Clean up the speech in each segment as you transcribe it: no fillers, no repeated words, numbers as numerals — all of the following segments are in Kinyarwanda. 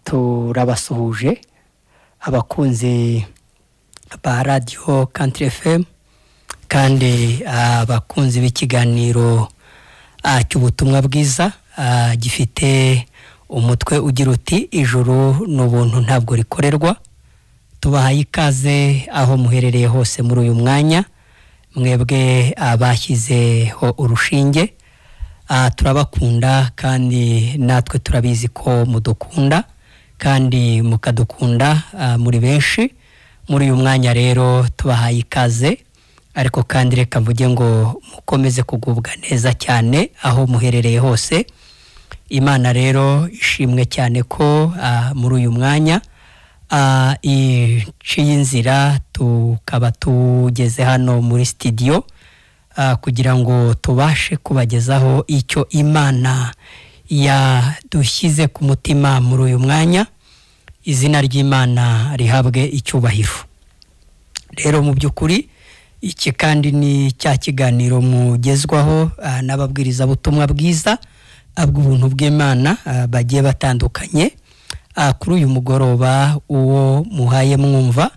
Turabasuhuje abakunzi ba Radio Country FM kandi abakunzi b'ikiganiro cy'ubutumwa bwiza gifite umutwe ugira uti ijuru ni ubuntu ntabwo rikorerwa. Tubahaye ikaze aho muherereye hose muri uyu mwanya, mwebwe abashyizeho urushinge. Turabakunda kandi natwe turabizi ko mudukunda kandi mukadukunda muri benshi. Muri uyu mwanya rero tubahaye ikaze, ariko kandi reka mvuge ngo mukomeze kugubwa neza cyane aho muherereye hose. Imana rero ishimwe cyane ko muri uyu mwanya iciye inzira tukaba tugeze hano muri studio kugira ngo tubashe kubagezaho icyo Imana yadushyize ku mutima muri uyu mwanya. Izina ry'Imana rihabwe icyubahiro. Rero mu by'ukuri iki kandi ni cya kiganiro mugezwaho n'ababwiriza butumwa bwiza bw'ubuntu bw'Imana bagiye batandukanye. Kuri uyu mugoroba uwo muhaye mwumva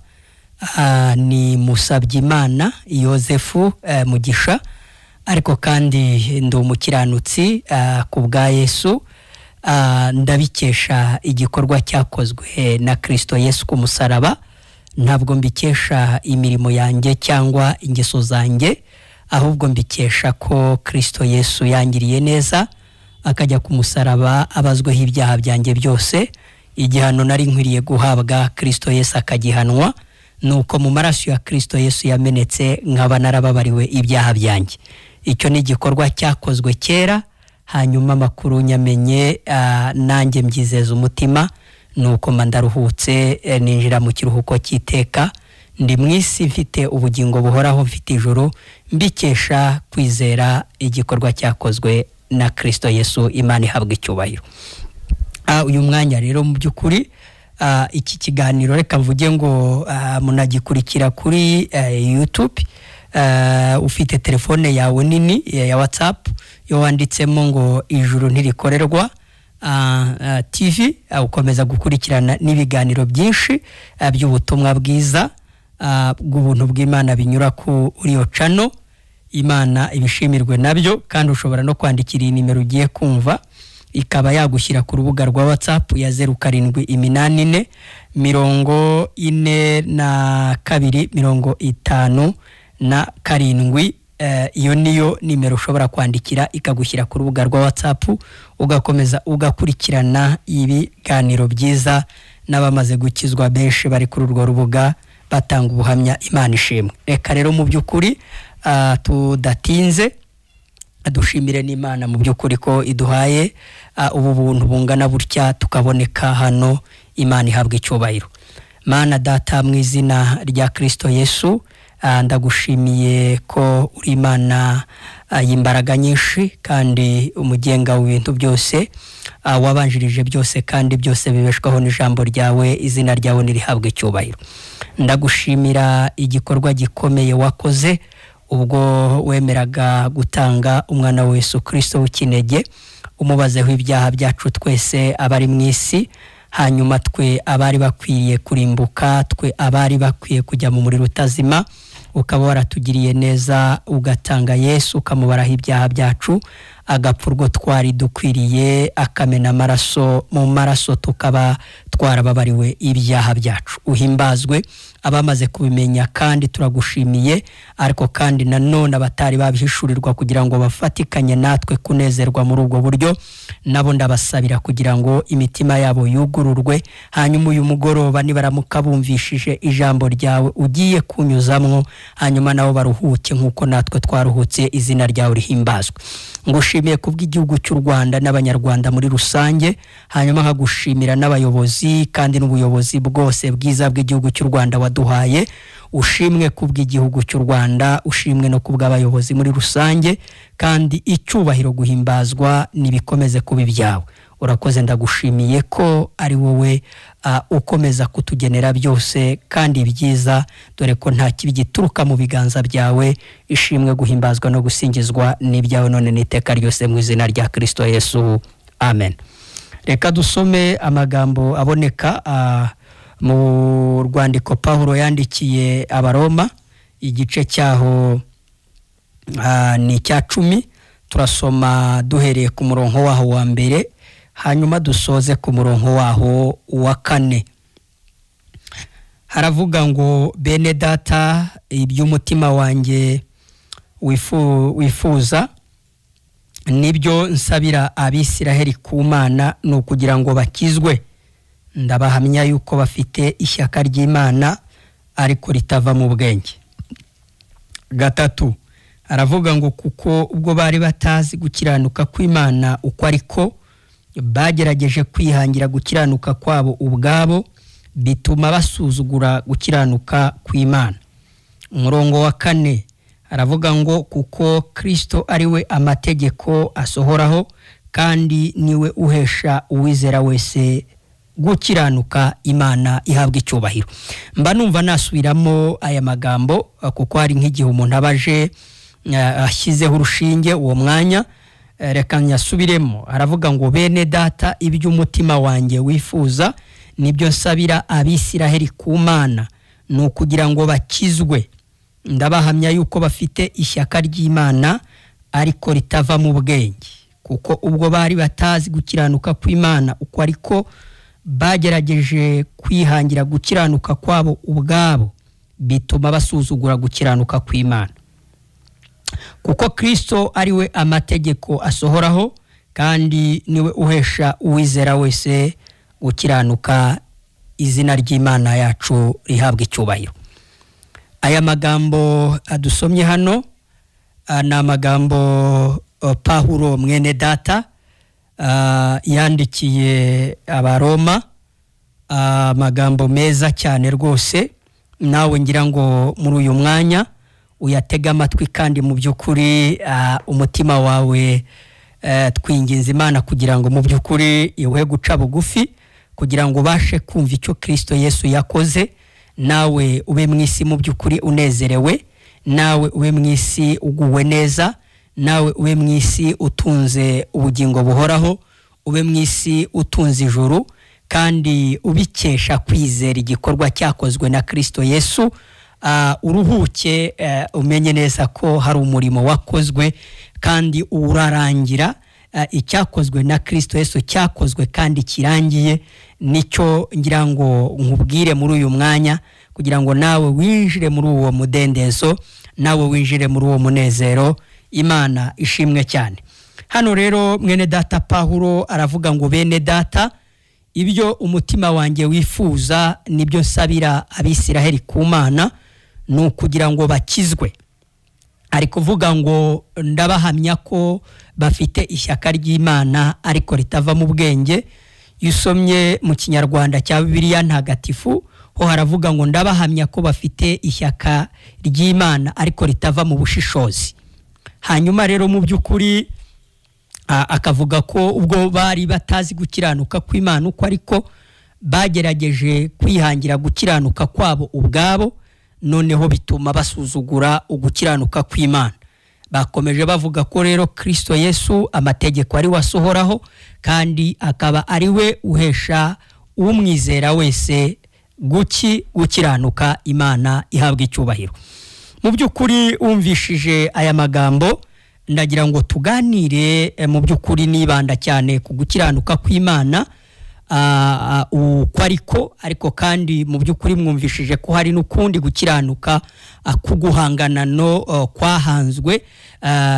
ni Musabyimana Yozefu Mugisha, ariko kandi ndi umukiranutsi ku bwa Yesu. Ndabikesha igikorwa cyakozwe na Kristo Yesu ku musaraba. Ntabwo mbikesha imirimo yanjye cyangwa ingeso zanjye, ahubwo mbikesha ko Kristo Yesu yangiriye neza akajya ku musaraba abazweho ibyaha byanjye byose. Igihano nari nkwiriye guhabwa Kristo Yesu akagihanwa, nuko mu maraso ya Kristo Yesu yamenetse nkaba narababariwe ibyaha byanjye. Icyo ni igikorwa cyakozwe kera, hanyuma amakuru nyamenye nanjye mbyizeza umutima, nuko mba ndaruhutse ninjira mu kiruhuko cy'iteka. Ndi mu isi mfite ubugingo buhoraho, mfite ijuru, mbikesha kwizera igikorwa cyakozwe na Kristo Yesu. Imana ihabwa icyubahiro. Uyu mwanya rero mu by'ukuri iki kiganiro reka mvuge ngo munagikurikira kuri YouTube. Ufite telefone yawe nini ya WhatsApp yo wanditsemo ngo ijuru ntirikorerwa TV, ukomeza gukurikirana n'ibiganiro byinshi by'ubutumwa bwiza bw'ubuntu bw'Imana binyura kuri iyo channel. Imana ibishimirwe nabyo, kandi ushobora no kwandikira iyi nimero ugiye kumva ikaba yagushyira ku rubuga rwa WhatsApp ya 0784 42 57. Iyo niyo nimero ushobora kwandikira ikagushyira ku rubuga rwa WhatsApp, ugakomeza ugakurikirana ibiganiro byiza n'abamaze gukizwa benshi bari kuri urwo rubuga batanga ubuhamya. Imana ishimwe. Reka rero mu by'ukuri tudatinze dushimire n'Imana mu by'ukuri ko iduhaye ubu buntu bungana butya tukaboneka hano. Imana ihabwe icyubahiro. Mana Data, mu izina rya Kristo Yesu, ndagushimiye ko uri Imana y'imbaraga nyinshi kandi umugenga w'ibintu byose, wabanjirije byose kandi byose bibeshwaho n'ijambo ryawe. Izina ryawe nirihabwe icyubahiro. Ndagushimira igikorwa gikomeye wakoze ubwo wemeraga gutanga umwana wa Yesu Kristo w'ikinege, umubazeho ibyaha byacu twese abari mu isi, hanyuma twe abari bakwiriye kurimbuka, twe abari bakwiye kujya mu muriro utazima, ukaba waratugiriye neza ugatanga Yesu ukamubaraho ibyaha byacu, agapfa urwo twari dukwiriye, akamena amaraso, mu maraso tukaba twarababariwe ibyaha byacu. Uhimbazwe abamaze kubimenya kandi turagushimiye, ariko kandi nanone abatari babihishurirwa kugira ngo bafatikanye natwe kunezerwa muri ubwo buryo, nabo ndabasabira kugira ngo imitima yabo yugururwe, hanyuma uyu mugoroba nibaramuka bumvishije ijambo ryawe ugiye kunyuzamwo, hanyuma nabo baruhuke nk'uko natwe twaruhutse. Izina ryawe rihimbazwe. Ngushimiye kubw'igihugu cy'u Rwanda n'Abanyarwanda muri rusange, hanyuma nkagushimira n'abayobozi kandi n'ubuyobozi bwose bwiza bw'igihugu cy'u Rwanda waduhaye. Ushimwe kubw'igihugu cy'u Rwanda, ushimwe no kubw'abayobozi muri rusange, kandi icyubahiro guhimbazwa nibikomeze kuba ibyawe. Urakoze, ndagushimiye ko ari wowe ukomeza kutugenera byose kandi byiza, dore ko nta kibi gituruka mu biganza byawe. Ishimwe guhimbazwa no gusingizwa n'ibyawe none n'iteka ryose mu izina rya Kristo Yesu, amen. Reka dusome amagambo aboneka mu rwandiko Pawulo yandikiye Abaroma, igice cyaho ni icya 10. Turasoma duhereye ku murongo waho wa mbere, hanyuma dusoze ku murongo waho wa 4. Haravuga ngo: bene data, iby'umutima wanjye wifuza nibyo nsabira Abisiraheli ku Mana, ni ukugira ngo bakizwe. Ndabahamya yuko bafite ishyaka ry'Imana ariko ritava mu bwenge. 3 aravuga ngo: kuko ubwo bari batazi gukiranuka kw'Imana uko ariko, bagerageje kwihangira gukiranuka kwabo ubwabo, bituma basuzugura gukiranuka kw'Imana. Umurongo wa 4 aravuga ngo: kuko Kristo ari we amategeko asohoraho, kandi niwe uhesha uwizera wese gukiranuka. Imana ihabwa icyubahiro. Mba numva nasubiramo aya magambo kuko hari nk'igihe umuntu abaje ashyizeho urushinge uwo mwanya. Reka nyasubiremo. Aravuga ngo: bene data, iby'umutima wanjye wifuza nibyo nsabira Abisiraheli ku Mana, ni ukugira ngo bakizwe. Ndabahamya yuko bafite ishyaka ry'Imana ariko ritava mu bwenge, kuko ubwo bari batazi gukiranuka kw'Imana uko ariko, bagerageje kwihangira gukiranuka kwabo ubwabo, bituma basuzugura gukiranuka kw'Imana. Kuko Kristo ari we amategeko asohoraho, kandi niwe uhesha uwizera wese gukiranuka. Izina ry'Imana yacu rihabwa icyubahiro. Aya magambo adusomye hano ni amagambo Pawulo mwene data yandikiye Abaroma, amagambo meza cyane rwose. Nawe ngira ngo muri uyu mwanya uyatega amatwi, kandi mu by'ukuri umutima wawe twinginze Imana kugira ngo mu by'ukuri iwe guca bugufi, kugira ngo ubashe kumva icyo Kristo Yesu yakoze, nawe ube mu isi mu by'ukuri unezerewe, nawe ube mu isi uguwe neza, nawe ube mu isi utunze ubugingo buhoraho, ube mu isi utunze ijuru, kandi ubikesha kwizera igikorwa cyakozwe na Kristo Yesu. Uruhuke, umenye neza ko hari umurimo wakozwe kandi urarangira. Icyakozwe na Kristo Yesu cyakozwe kandi kirangiye. Nicyo ngira ngo nkubwire muri uyu mwanya, kugira ngo nawe winjire muri uwo mudendezo, nawe winjire muri uwo munezero. Imana ishimwe cyane. Hano rero mwene data Pawulo aravuga ngo: bene data, ibyo umutima wanjye wifuza nibyo nsabira Abisiraheli ku Mana, ni ukugira ngo bakizwe. Ari kuvuga ngo ndabahamya ko bafite ishyaka ry'Imana ariko ritava mu bwenge. Iyo usomye mu Kinyarwanda cya Bibiliya Ntagatifu ho haravuga ngo ndabahamya ko bafite ishyaka ry'Imana ariko ritava mu bushishozi. Hanyuma rero mu by'ukuri akavuga ko ubwo bari batazi gukiranuka kw'Imana uko ariko, bagerageje kwihangira gukiranuka kwabo ubwabo, noneho bituma basuzugura ugukiranuka kw'Imana. Bakomeje bavuga ko rero Kristo Yesu amategeko ari wasohoraho, kandi akaba ari we uhesha umwizera wese gukiranuka. Imana ihabwa icyubahiro. Mu by'ukuri wumvishije aya magambo, ndagira ngo tuganire mu by'ukuri nibanda cyane ku gukiranuka kw'Imana uko ariko, kandi mu by'ukuri mwumvishije ko hari n'ukundi gukiranuka kuguhangana no kwahanzwe,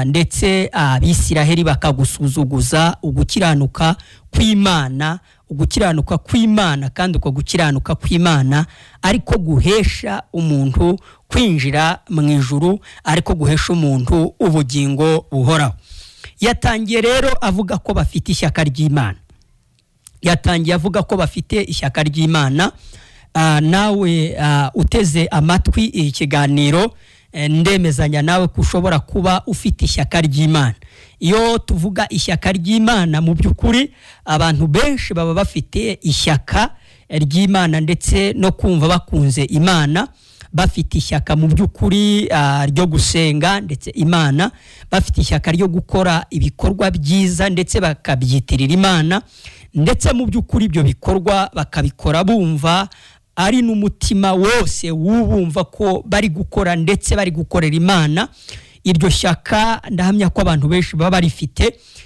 ndetse Abisiraheli bakagusuzuguza ugukiranuka kw'Imana, ugukiranuka kw'Imana, kandi uko gukiranuka kw'Imana ariko guhesha umuntu kwinjira mu ijuru, ariko guhesha umuntu ubugingo buhoraho. Yatangiye rero avuga ko bafite ishyaka ry'Imana. Yatangiye avuga ko bafite ishyaka ry'Imana. Nawe uteze amatwi ikiganiro, ndemezanya nawe ko ushobora kuba ufite ishyaka ry'Imana. Iyo tuvuga ishyaka ry'Imana, mu by'ukuri abantu benshi baba bafite ishyaka ry'Imana, ndetse no kumva bakunze Imana, bafite ishyaka mu by'ukuri ryo gusenga ndetse Imana, bafite ishyaka ryo gukora ibikorwa byiza ndetse bakabyitirira Imana, Ndetse mu by'ukuri ibyo bikorwa bakabikora bumva ari n'umutima wose wubumva ko bari gukora ndetse bari gukorera Imana. Iryo shyaka ndahamya ko abantu benshi baba barifite.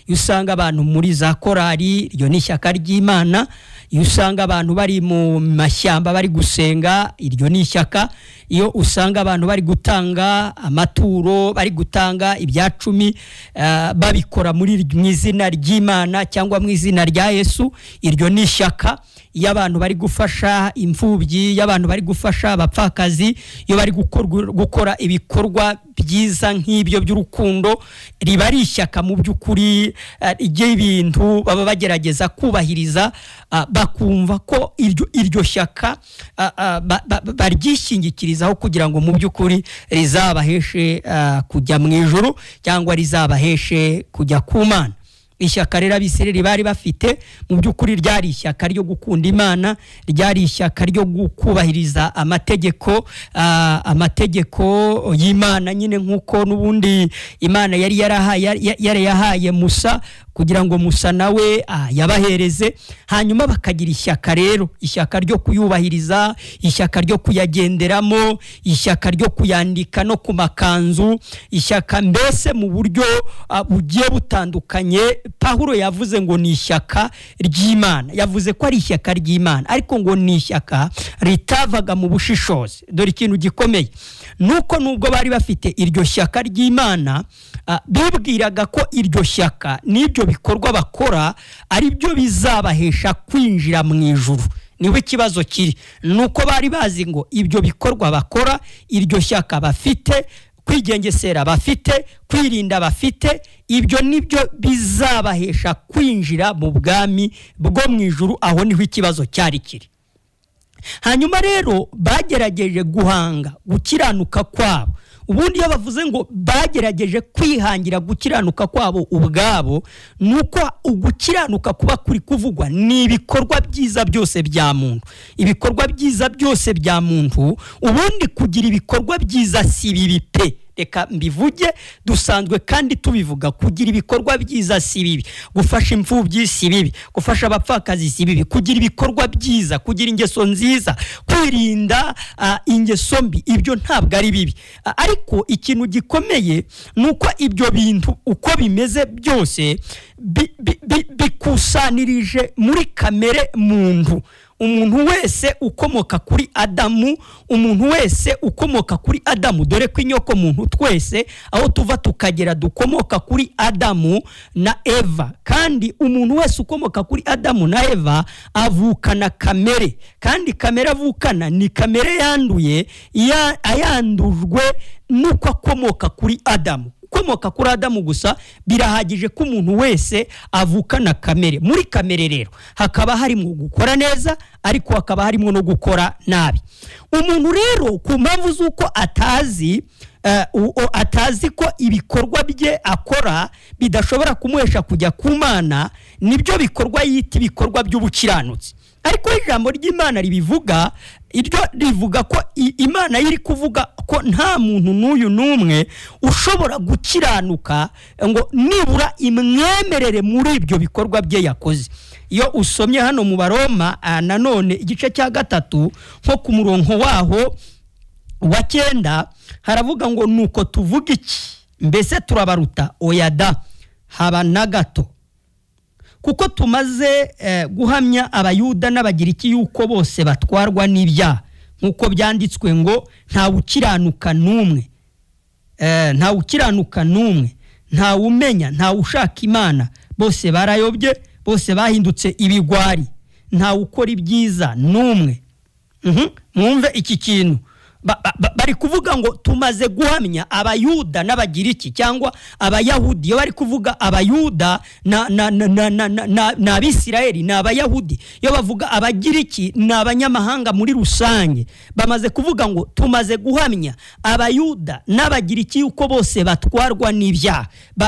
Iyo usanga abantu muri za korali, iryo ni ishyaka ry'Imana. Iyo usanga abantu bari mu mashyamba bari gusenga, iryo ni ishyaka. Iyo usanga abantu bari gutanga amaturo, bari gutanga ibyacumi, babikora muri mu izina ry'Imana cyangwa mu izina rya Yesu, iryo ni ishyaka. Iyo abantu bari gufasha imfubyi, iyo abantu bari gufasha abapfakazi, iyo bari gukora ibikorwa byiza nk'ibyo by'urukundo, riba ari ishyaka mu by'ukuri ry'ibintu baba bagerageza kubahiriza, bakumva ko iryo shyaka baryishingikirizaho kugira ngo mu by'ukuri rizabaheshe kujya mu ijuru cyangwa rizabaheshe kujya ku Mana. Ishyaka rero Abisirayeli bari bafite mu by'ukuri ryari ishyaka ryo gukunda Imana, ryari ishyaka ryo kubahiriza amategeko, amategeko y'Imana nyine nk'uko n'ubundi Imana yari yarayahaye Musa kugira ngo Musa nawe yabahereze. Hanyuma bakagira ishyaka rero, ishyaka ryo kuyubahiriza, ishyaka ryo kuyagenderamo, ishyaka ryo kuyandika no ku makanzu, ishyaka mbese mu buryo bugiye butandukanye. Pawulo yavuze ngo ni ishyaka ry'Imana, yavuze ko ari ishyaka ry'Imana, ariko ngo ni ishyaka ritavaga mu bushishozi. Dore ikintu gikomeye nuko nubwo bari bafite iryo shyaka ry'Imana, bibwiraga ko iryo shyaka n'ibyo bikorwa bakora ari byo bizabahesha kwinjira mu ijuru. Niho ikibazo kiri, nuko bari bazi ngo ibyo bikorwa bakora, iryo shyaka bafite, kwigengesera bafite, kwirinda bafite, ibyo nibyo bizabahesha kwinjira mu bwami bwo mu ijuru. Aho niho ikibazo cyari kiri. Hanyuma rero bagerageje guhanga gukiranuka kwabo. Ubundi iyo bavuze ngo bagerageje kwihangira gukiranuka kwabo ubwabo, nuko ugukiranuka kuba kuri kuvugwa ni ibikorwa byiza byose bya muntu. Ibikorwa byiza byose bya muntu, ubundi kugira ibikorwa byiza si bibi pe. Reka mbivuge, dusanzwe kandi tubivuga, kugira ibikorwa byiza si bibi, gufasha imfubyi si bibi, gufasha abapfakazi si bibi, kugira ibikorwa byiza, kugira ingeso nziza, kwirinda ingeso mbi, ibyo ntabwo ari bibi. Ariko ikintu gikomeye nuko ibyo bintu uko bimeze byose bikusanirije muri kamere muntu. Umuntu wese ukomoka kuri Adamu, umuntu wese ukomoka kuri Adamu, dore ko inyoko muntu twese aho tuva tukagera dukomoka kuri Adamu na Eva. Kandi umuntu wese ukomoka kuri Adamu na Eva avukana kamere, kandi kamere avukana ni kamere yanduye, ayandujwe nuko akomoka kuri Adamu. Ukomoka kuri Adamu gusa birahagije ko umuntu wese avukana kamere. Muri kamere rero hakaba harimo gukora neza, ariko hakaba harimo no gukora nabi. Umuntu rero ku mpamvu z'uko atazi ko ibikorwa bye akora bidashobora kumuhesha kujya ku Mana, nibyo bikorwa yita ibikorwa by'ubukiranutsi. Ariko ijambo ry'Imana ribivuga, iryo rivuga ko Imana iri kuvuga ko nta muntu n'uyu n'umwe ushobora gukiranuka ngo nibura imwemerere muri ibyo bikorwa bye yakoze. Iyo usomye hano mu Baroma nanone igice cya 3 nko ku murongo waho wa 9 haravuga ngo nuko tuvuga iki? Mbese turabaruta? Oya da, haba na gato. Kuko tumaze guhamya Abayuda n'Abagiriki yuko bose batwarwa n'ibyaha, nkuko byanditswe ngo nta ukiranuka n'umwe, nta ukiranuka n'umwe, nta umenya, nta ushaka Imana, bose barayobye, bose bahindutse ibigwari, nta ukora ibyiza n'umwe. Mwumve iki kintu. Bari kuvuga ngo tumaze guhamya Abayuda n'Abagiriki cyangwa Abayahudi. Iyo bari kuvuga Abayuda na Abisirayeli na Abayahudi, iyo bavuga Abagiriki na abanyamahanga muri rusange, bamaze kuvuga ngo tumaze guhamya Abayuda n'Abagiriki yuko bose batwarwa n'ibyaha.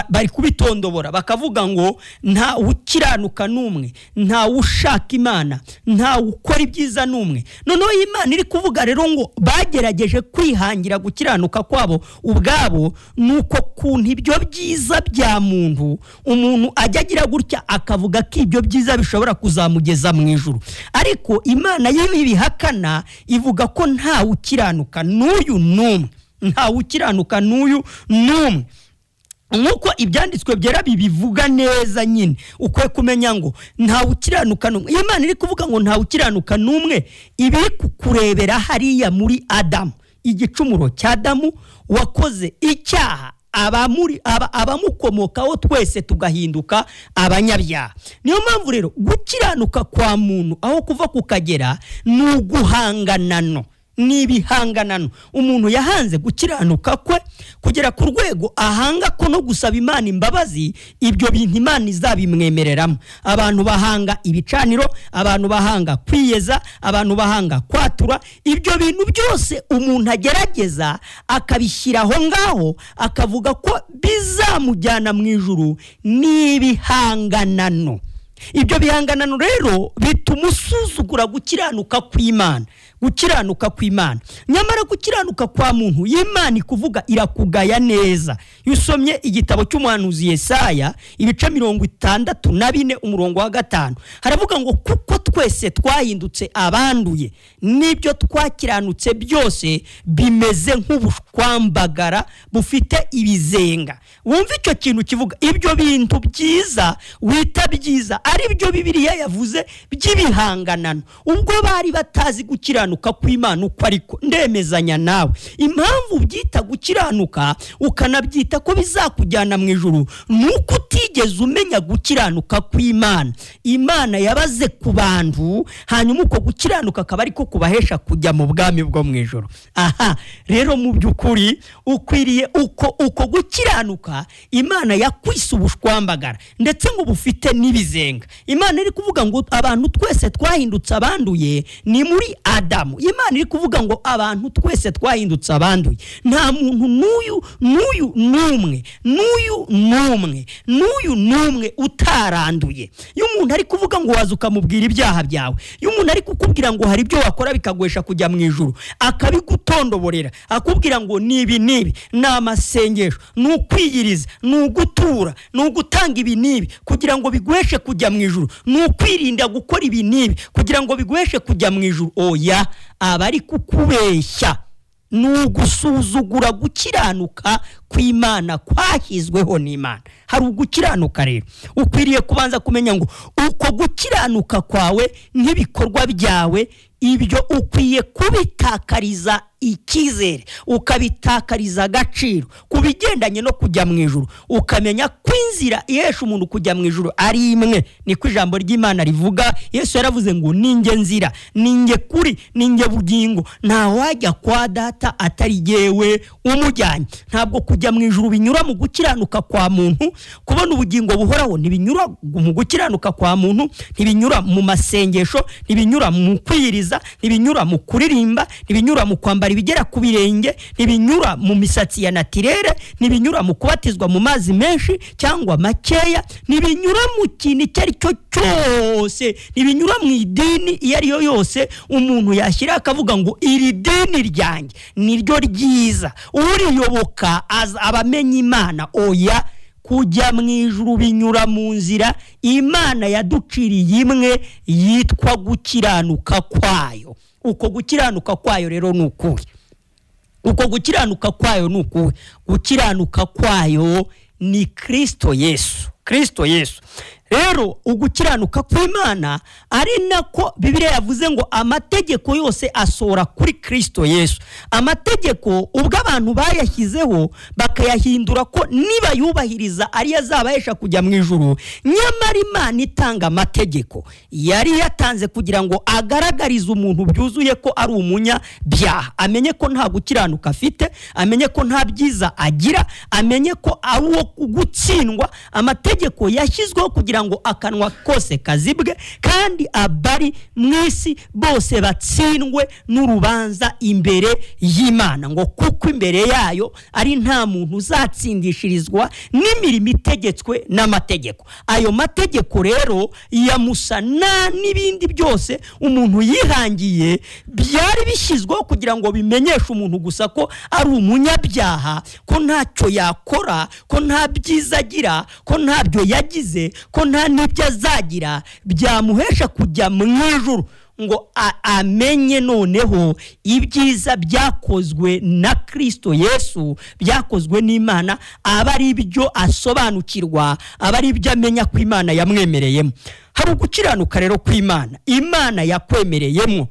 Bari kubitondobora bakavuga ngo nta ukiranuka n'umwe, nta ushaka Imana, nta ukora ibyiza n'umwe. Noneho Imana iri kuvuga rero ngo bagerageje kwihangira gukiranuka kwabo ubwabo, nuko kuntu ibyo byiza bya muntu, umuntu ajya agira gutya akavuga ko ibyo byiza bishobora kuzamugeza mu ijuru. Ariko Imana yo ibihakana, ivuga ko ntawe ukiranuka n'uyu n'umwe, ntawe ukiranuka n'uyu n'umwe. Nk'uko ibyanditswe byera bibivuga neza nyine, ukwiye kumenya ngo ntawe ukiranuka n'umwe. Iyo Imana iri kuvuga ngo ntawe ukiranuka n'umwe, iba iri kukurebera hariya muri Adamu, igicumuro cya Adamu wakoze icyaha, abamukomokaho twese tugahinduka abanyabyaha. Niyo mpamvu rero gukiranuka kwa muntu aho kuva kukagera ni uguhanganano, ni ibihanganano. Umuntu yahanze gukiranuka kwe kugera ku rwego ahanga ko no gusaba Imana imbabazi, ibyo bintu Imana izabimwemereramo. Abantu bahanga ibicaniro, abantu bahanga kwiyeza, abantu bahanga kwatura, ibyo bintu byose umuntu agerageza akabishyiraho ngaho akavuga ko bizamujyana mu ijuru, ni ibihanganano. Ibyo bihanganano rero bituma usuzugura gukiranuka kw'Imana, gukiranuka kw'Imana. Nyamara gukiranuka kwa muntu Imana ikuvuga irakugaya neza. Iyo usomye igitabo cy'umuhanuzi Yesaya ibice 64 umurongo wa 5, haravuga ngo kuko twese twahindutse abanduye, n'ibyo twakiranutse byose bimeze nk'ubushwambagara bufite ibizenga. Wumva icyo kintu kivuga, ibyo bintu byiza wita byiza ari byo Bibiliya yavuze by'ibihanganano, ubwo bari batazi gukiranuka kw'Imana uko ariko. Ndemezanya nawe, impamvu byita gukiranuka ukanabyita ko bizakujyana mu ijuru, nuko utigeze umenya gukiranuka kw'Imana. Imana yabaze ku bantu, hanyuma uko gukiranuka akaba ariko kubahesha kujya mu bwami bwo mu ijuru. Aha rero mu by'ukuri ukwiriye uko gukiranuka Imana yakwise ubushwambagara ndetse ngo bufite n'ibizenga. Imana iri kuvuga ngo abantu twese twahindutse abanduye ni muri Adamu. Imana iri kuvuga ngo abantu twese twahindutse abanduye, nta muntu n'uyu n'uyu n'umwe n'uyu n'umwe n'uyu n'umwe utaranduye. Iyo umuntu ari kuvuga ngo waza ukamubwira ibyaha byawe, iyo umuntu ari kukubwira ngo hari ibyo wakora bikagwesha kujya mu ijuru, akabigutondoborera akubwira ngo nibi nibi, ni amasengesho, ni ukwiyiriza, ni ugutura, ni ugutanga ibi nibi kugira ngo biguheshe kujya mu ijuru, ni ukwirinda gukora ibi nibi kugira ngo biguheshe kujya mu ijuru, oya, abari kukubeshya. Ni ugusuzugura gukiranuka kw'Imana kwashyizweho n'Imana. Hari ugukiranuka rero ukwiriye kubanza kumenya ngo uko gukiranuka kwawe nk'ibikorwa byawe, ibyo ukwiye kubitakariza icyizere, ukabitakariza agaciro ku bigendanye no kujya mu ijuru, ukamenya ko inzira ihesha umuntu kujya mu ijuru ari imwe. Niko ijambo ry'Imana rivuga. Yesu yaravuze ngo ninjye nzira, ninjye kuri, ninjye bugingo, nta wajya kwa data atari jyewe umujyanye. Ntabwo kujya mu ijuru binyura mu gukiranuka kwa muntu, kubona ubugingo buhoraho ntibinyura mu gukiranuka kwa muntu, ntibinyura mu masengesho, ntibinyura mu kwiyiriza, ntibinyura mu kuririmba, ntibinyura mu kwambara ibigera ku birenge, ntibinyura mu misatsi ya natirere, ntibinyura mu kubatizwa mu mazi menshi cyangwa makeya, ntibinyura mu kintu icyo ari cyo cyose, ntibinyura mu idini iyo ari yo yose umuntu yashyira akavuga ngo iri dini ryanjye niryo ryiza, uriyoboka abamenya Imana. Oya, kujya mu ijuru binyura mu nzira Imana yaduciriye imwe yitwa gukiranuka kwayo. Uko gukiranuka kwayo rero ni ukuhe? Uko gukiranuka kwayo ni ukuhe? Gukiranuka kwayo ni Kristo Yesu. Kristo Yesu. Rero ugukiranuka kw'Imana ari nako Bibiliya yavuze ngo amategeko yose asora kuri Kristo Yesu. Amategeko ubwo abantu bayashyizeho bakayahindura ko niba yubahiriza ari azabahesha kujya mu ijuru, nyamara Imana itanga amategeko yari yatanze kugira ngo agaragarize umuntu byuzuye ko ari umunyabyaha, amenye ko nta gukiranuka afite, amenye ko nta byiza agira, amenye ko ari uwo gutsindwa. Amategeko yashyizweho kugira kugira ngo akanwa kose kazibwe, kandi abari mu isi bose batsindwe n'urubanza imbere y'Imana, ngo kuko imbere yayo ari nta muntu uzatsindishirizwa n'imirimo itegetswe n'amategeko. Ayo mategeko rero ya Musa n'ibindi byose umuntu yihangiye byari bishyizweho kugira ngo bimenyeshe umuntu gusa ko ari umunyabyaha, ko ntacyo yakora, ko nta byiza agira, ko ntabyo yagize, ko nta n'ibyo azagira byamuhesha kujya mu ijuru, ngo amenye noneho ibyiza byakozwe na Kristo Yesu, byakozwe n'Imana, aba ari ibyo asobanukirwa, aba ari ibyo amenya ko Imana yamwemereyemo. Hari ugukiranuka rero kw'Imana, Imana yakwemereyemo.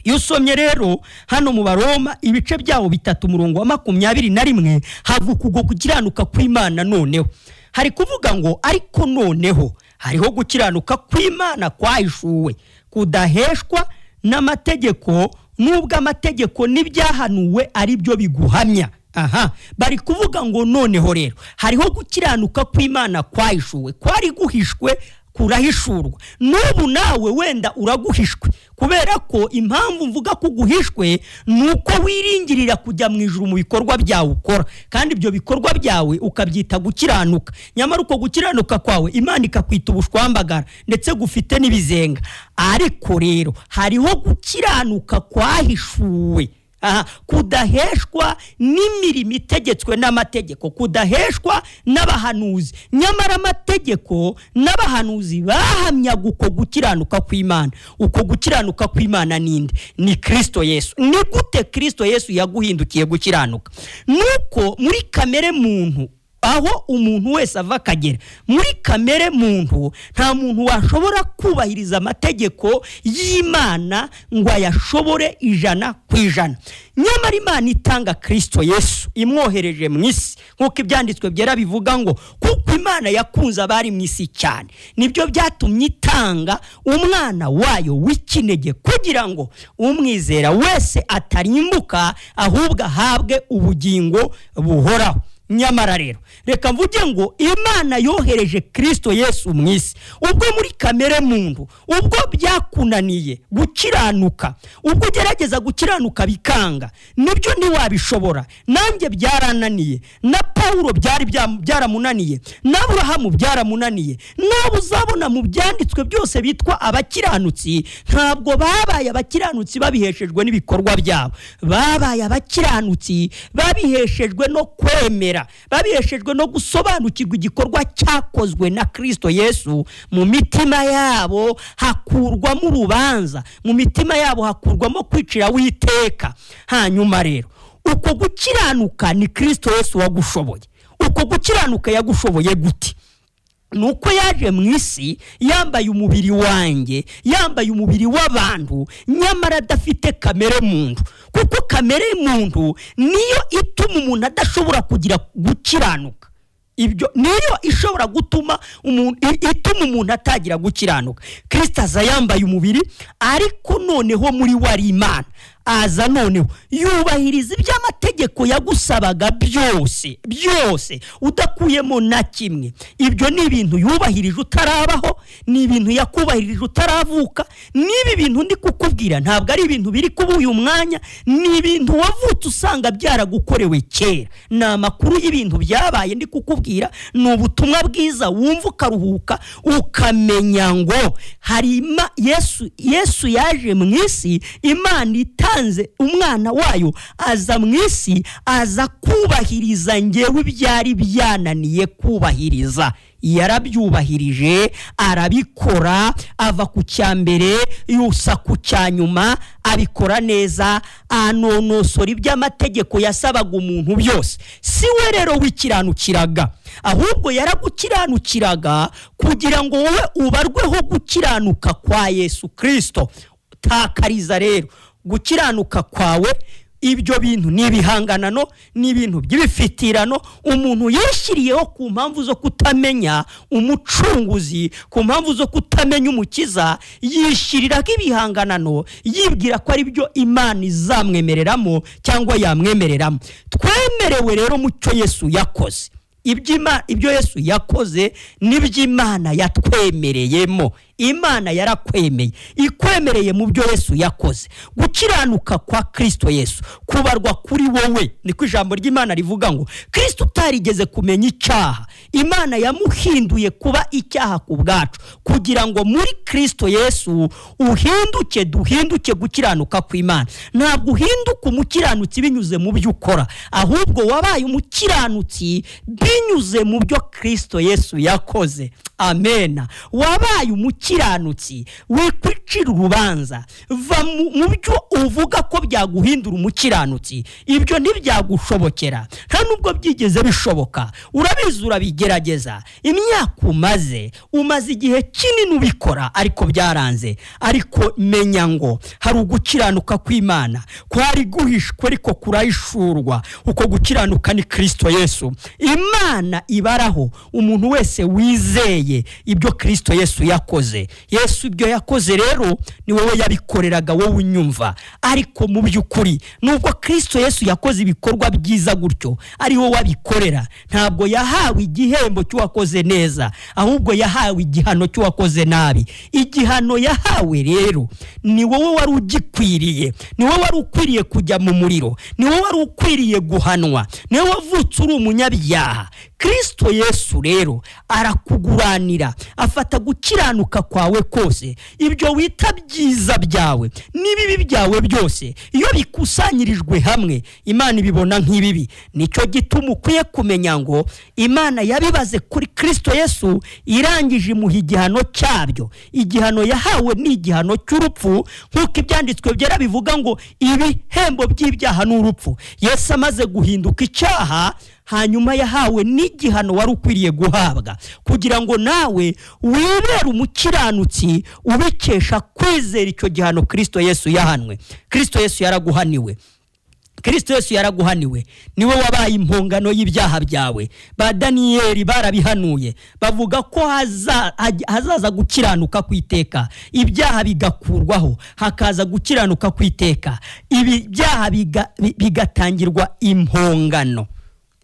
Iyo usomye rero hano mu Baroma ibice byawo 3 umurongo wa 21, havuga uko gukiranuka kw'Imana. Noneho hari kuvuga ngo ariko noneho hariho gukiranuka kw'Imana kwahishuwe, kudaheshwa n'amategeko, nubwo amategeko n'ibyahanuwe ari byo biguhamya. Aha bari kuvuga ngo noneho rero hariho gukiranuka kw'Imana kwahishuwe, kwari guhishwe kurahishurwa. N'ubu nawe wenda uraguhishwe, kubera ko impamvu mvuga ko guhishwe nuko wiringirira kujya mu ijuru mu bikorwa byawe ukora, kandi ibyo bikorwa byawe ukabyita gukiranuka, nyamara uko gukiranuka kwawe Imana ikakwita ubushwambagara ndetse gufite n'ibizenga. Ariko rero hariho gukiranuka kwahishuwe, aha, kudaheshwa n'imirimo itegetswe n'amategeko, kudaheshwa n'abahanuzi, nyamara amategeko n'abahanuzi bahamyaga uko gukiranuka kw'Imana. Uko gukiranuka kw'Imana ninde? Ni Kristo Yesu. Ni gute Kristo Yesu yaguhindukiye gukiranuka? Nuko muri kamere muntu, aho umuntu wese ava akagera, muri kamere muntu nta muntu washobora kubahiriza amategeko y'Imana ngo ayashobore 100%. Nyamara Imana itanga Kristo Yesu imwohereje mu isi, nk'uko ibyanditswe byera bivuga ngo kuko Imana yakunze abari mu isi cyane, nibyo byatumye itanga umwana wayo w'ikinege kugira ngo umwizera wese atarimbuka ahubwo ahabwe ubugingo buhoraho. Nyamara rero reka mvuge ngo Imana yohereje Kristo Yesu mu isi, ubwo muri kamere muntu, ubwo byakunaniye gukiranuka, ubwo ugerageza gukiranuka bikanga, nibyo ntiwabishobora, nanjye byarananiye, na Paulo byari byaramunaniye, na Aburahamu byaramunaniye, nabo uzabona mu byanditswe byose bitwa abakiranutsi, ntabwo babaye abakiranutsi babiheshejwe n'ibikorwa byabo, babaye abakiranutsi babiheshejwe no kwemera, babiheshejwe no gusobanukirwa igikorwa cyakozwe na Kristo Yesu. Mu mitima yabo hakurwamo urubanza, mu mitima yabo hakurwamo kwicira witeka. Hanyuma rero uko gukiranuka ni Kristo Yesu wagushoboye. Uko gukiranuka yagushoboye gute? Nuko yaje mu isi yambaye umubiri wanjye, yambaye umubiri w'abantu, nyamara adafite kamere muntu, kuko kamere muntu niyo ituma umuntu adashobora kugira gukiranuka. Ibyo niyo ishobora gutuma umuntu, ituma umuntu atagira gukiranuka. Kristo aza yambaye umubiri, ariko noneho muri wari Imana, aza noneho yubahiriza iby'amategeko yagusabaga byose byose, udakuyemo na kimwe. Ibyo ni ibintu yubahirije utarabaho, ni ibintu yakubahirije utaravuka. Nibi bintu ndi kukubwira ntabwo ari ibintu biri kuba uyu mwanya, ni ibintu wavutse usanga byaragukorewe kera. Ni amakuru y'ibintu byabaye ndi kukubwira, ni ubutumwa bwiza wumva ukaruhuka, ukamenya ngo hari Yesu yaje mu isi, Imana itanze umwana wayo aza mu isi, aza kubahiriza ngewe ibyari byananiye kubahiriza. Yarabyubahirije, arabikora, ava ku cyambere yusa ku cyanyuma, abikora neza, anonosora iby'amategeko yasabaga umuntu byose. Si we rero wikiranukiraga, ahubwo yaragukiranukiraga kugira ngo wowe ubarweho gukiranuka kwa Yesu Kristo. Takariza rero gukiranuka kwawe, ibyo bintu ni ibihanganano, ni ibintu by'ibifitirano umuntu yishyiriyeho ku mpamvu zo kutamenya umucunguzi, ku mpamvu zo kutamenya umukiza, yishyiriraho ibihanganano yibwira ko ari byo Imana izamwemereramo cyangwa yamwemereramo. Twemerewe rero mu cyo Yesu yakoze. Ibyo Yesu yakoze n'iby'Imana yatwemereyemo. Imana yarakwemeye, ikwemereye mu byo Yesu yakoze. Gukiranuka kwa Kristo Yesu kubarwa kuri wowe, niko ijambo ry'Imana rivuga ngo Kristo utarigeze kumenya icyaha, Imana yamuhinduye kuba icyaha ku bwacu, kugira ngo muri Kristo Yesu uhinduke, duhinduke gukiranuka kw'Imana. Ntabwo uhinduka umukiranutsi binyuze mu byo ukora, ahubwo wabaye umukiranutsi binyuze mu byo Kristo Yesu yakoze. Amena. Wabaye umukiranutsi, wikwicira urubanza, va mu byo uvuga ko byaguhindura umukiranutsi. Ibyo ntibyagushobokera, nta nubwo byigeze bishoboka. Urabizi, urabigerageza, imyaka umaze igihe kinini ubikora, ariko byaranze. Ariko menya ngo hari ugukiranuka kw'Imana kwari guhishwe ariko kurahishurwa. Uko gukiranuka ni Kristo Yesu. Imana ibaraho umuntu wese wizeye ibyo Kristo Yesu yakoze. Yesu ibyo yakoze rero ni wowe yabikoreraga, wowe unyumva. Ariko mu by'ukuri nubwo Kristo Yesu yakoze ibikorwa byiza gutyo, ari wowe wabikorera, ntabwo yahawe igihembo cy'uwakoze neza, ahubwo yahawe igihano cy'uwakoze nabi. Igihano yahawe rero ni wowe wari ugikwiriye, ni wowe wari ukwiriye kujya mu muriro, ni wowe wari ukwiriye guhanwa, ni wowe wavutse uri umunyabyaha. Kristo Yesu rero arakuguranira, afata gukiranuka kwawe kose, ibyo wita byiza byawe n'ibibi byawe byose, iyo bikusanyirijwe hamwe Imana ibibona nk'ibibi. Nicyo gituma ukwiye kumenya ngo Imana yabibaze kuri Kristo Yesu, irangije imuha igihano cyabyo. Igihano yahawe ni igihano cy'urupfu, nk'uko ibyanditswe byera bivuga ngo ibihembo by'ibyaha ni urupfu. Yesu amaze guhinduka icyaha, hanyuma yahawe n'igihano wari ukwiriye guhabwa, kugira ngo nawe wibere umukiranutsi ubikesha kwizera icyo gihano Kristo Yesu yahanwe. Kristo Yesu yaraguhaniwe, Kristo Yesu yaraguhaniwe, niwe wabaye impongano y'ibyaha byawe. Ba Daniyeli barabihanuye, bavuga ko hazaza gukiranuka kwiteka, ibyaha bigakurwaho, hakaza gukiranuka kwiteka, ibi byaha bigatangirwa impongano.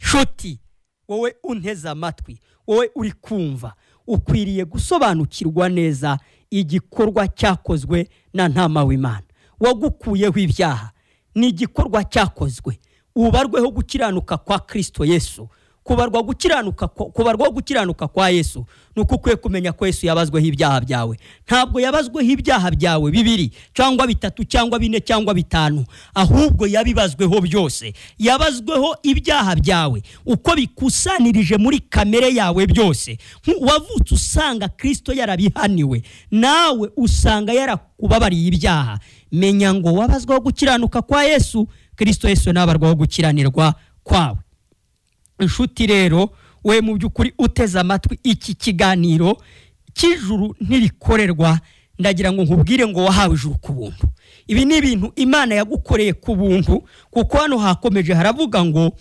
Shuti, wowe unteze amatwi, wowe uri kumva, ukwiriye gusobanukirwa neza igikorwa cyakozwe na Ntama w'Imana wagukuyeho ibyaha. Ni igikorwa cyakozwe, ubarweho gukiranuka kwa Kristo Yesu. Kubarwa gukiranuka kwa Yesu nuko ukwiye kumenya ko Yesu yabazweho ibyaha byawe. Ntabwo yabazweho ibyaha byawe bibiri cyangwa bitatu cyangwa bine cyangwa bitanu, ahubwo yabibazweho byose. Yabazweho ibyaha byawe uko bikusanirije muri kamere yawe byose. Wavutse usanga Kristo yarabihaniwe, nawe usanga yarakubabariye ibyaha. Menya ngo wabazweho gukiranuka kwa Yesu, Kristo Yesu nabarwaho gukiranirwa kwawe. Inshuti rero, we mu by'ukuri uteze amatwi iki kiganiro cy'ijuru ntirikorerwa, ndagira ngo nkubwire ngo wahawe ijuru ku buntu. Ibi ni ibintu Imana yagukoreye ku buntu, kuko hano hakomeje haravuga ngo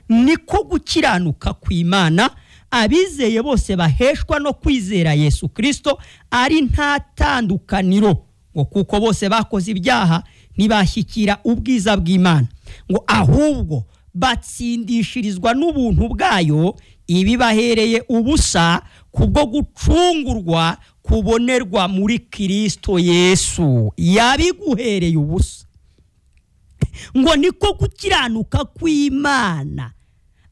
niko gukiranuka kw'Imana abizeye bose baheshwa no kwizera Yesu Kristo, ari nta tandukaniro, ngo kuko bose bakoze ibyaha ntibashyikira ubwiza bw'Imana, ngo ahubwo batsindishirizwa n'ubuntu bwayo ibibahereye ubusa kubwo gucungurwa kubonerwa muri Kristo Yesu. Yabiguhereye ubusa, ngo niko gukiranuka kw'Imana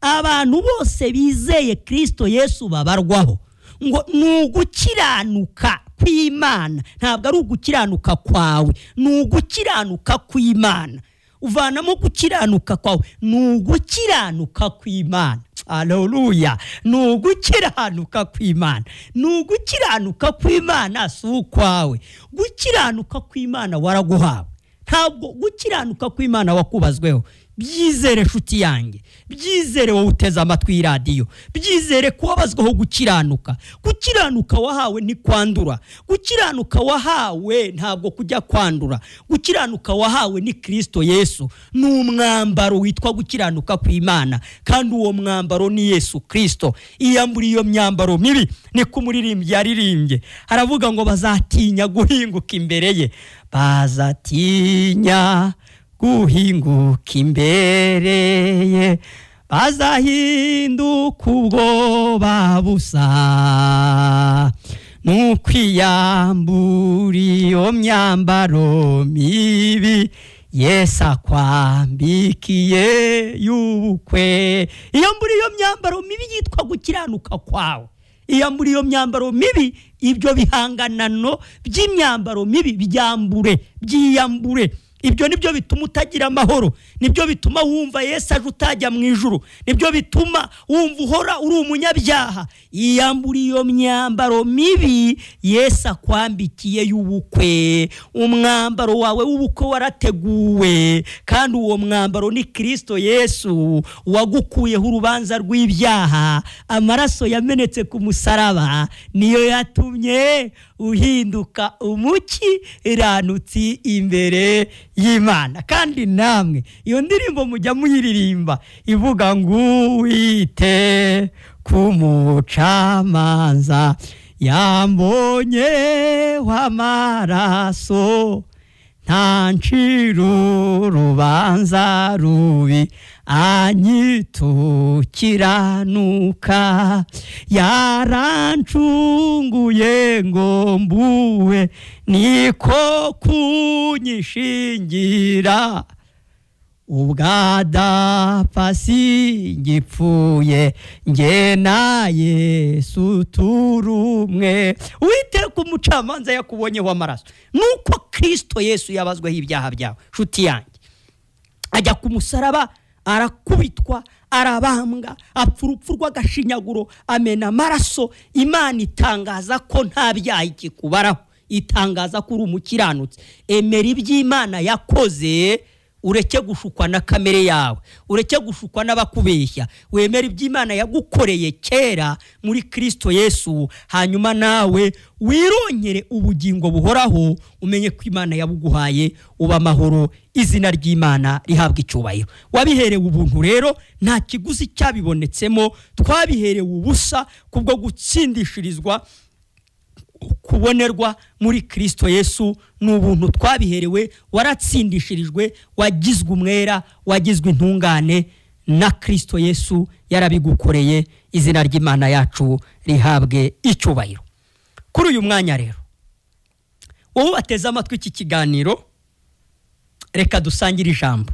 abantu bose bizeye Kristo Yesu babarwaho. Ngo ni ugukiranuka kw'Imana, ntabwo ari ugukiranuka kwawe, ni ugukiranuka kw'Imana. Uvanamo gukiranuka kwawe, ni ugukiranuka kw'Imana. Haleluya! Ni ugukiranuka kw'Imana, ni ugukiranuka kw'Imana, si ukwawe. Gukiranuka kw'Imana waraguhawe, ntabwo gukiranuka kw'Imana wakubazweho. Byizere nshuti yanjye, byizere wowe uteze amatwi y'iradiyo, byizere ko wabazweho gukiranuka. Gukiranuka wahawe ni kwandura, gukiranuka wahawe ntabwo kujya kwandura. Gukiranuka wahawe ni Kristo Yesu, ni umwambaro witwa gukiranuka kw'Imana, kandi uwo mwambaro ni Yesu Kristo. Iyambura iyo myambaro mibi, niko umuririmbyi yaririmbye, aravuga ngo bazatinya guhinguka imbere ye, bazatinya guhinguka imbere ye, Bazahinduka ubwoba busa, nukwiyambura iyo myambaro mibi Yesu akwambikiye y'ubukwe. Iyambura iyo myambaro mibi yitwa gukiranuka kwawe, iyambura iyo myambaro mibi, ibyo bihanganano by'imyambaro mibi byambure, byiyambure. Ibyo nibyo bituma utagira amahoro, nibyo bituma wumva Yesu aje utajya mu ijuru, nibyo bituma wumva uhora uri umunyabyaha. Iyambura iyo myambaro mibi Yesu akwambikiye y'ubukwe. Umwambaro wawe w'ubukwe warateguwe, kandi uwo mwambaro ni Kristo Yesu wagukuyeho urubanza rw'ibyaha. Amaraso yamenetse ku musaraba niyo yatumye uhinduka umukiranutsi imbere y'Imana. Kandi namwe iyo ndirimbo mujya muyiririmba ivuga ngo uwite ku mucamanza yambonye w'amaraso, nta ncira urubanza rubi, anyitukiranuka, yarancunguye ngo mbuwe, niko kunyishingira, ubwadapfa singipfuye, nge na Yesu turumwe. Uwiteka umucamanza yakubonyeho amaraso, nuko Kristo Yesu yabazweho ibyaha byawe. Nshuti yanjye, ajya ku musaraba, arakubitwa, arabambwa, apfa urupfu rw'agashinyaguro, amena amaraso. Imana itangaza ko nta byaha ikikubaraho, itangaza ko uri umukiranutsi. Emera iby'Imana yakoze, ureke gushukwa na kamere yawe, ureke gushukwa n'abakubeshya. Wemere iby'Imana yagukoreye kera muri Kristo Yesu, hanyuma nawe wirongere ubugingo buhoraho, umenye ko Imana yabuguhaye, uba amahoro. Izina ry'Imana rihabwa icyubahiro. Wabiherewe ubuntu rero, nta kiguzi cyabibonetsemo, twabiherewe ubusa kubwo gutsindishirizwa kubonerwa muri Kristo Yesu. Ni ubuntu twabiherewe, waratsindishirijwe, wagizwe umwera, wagizwe intungane na Kristo Yesu, yarabigukoreye. Izina ry'Imana yacu rihabwe icyubahiro. Kuri uyu mwanya rero, wowe bateze amatwi iki kiganiro, reka dusangire ijambo.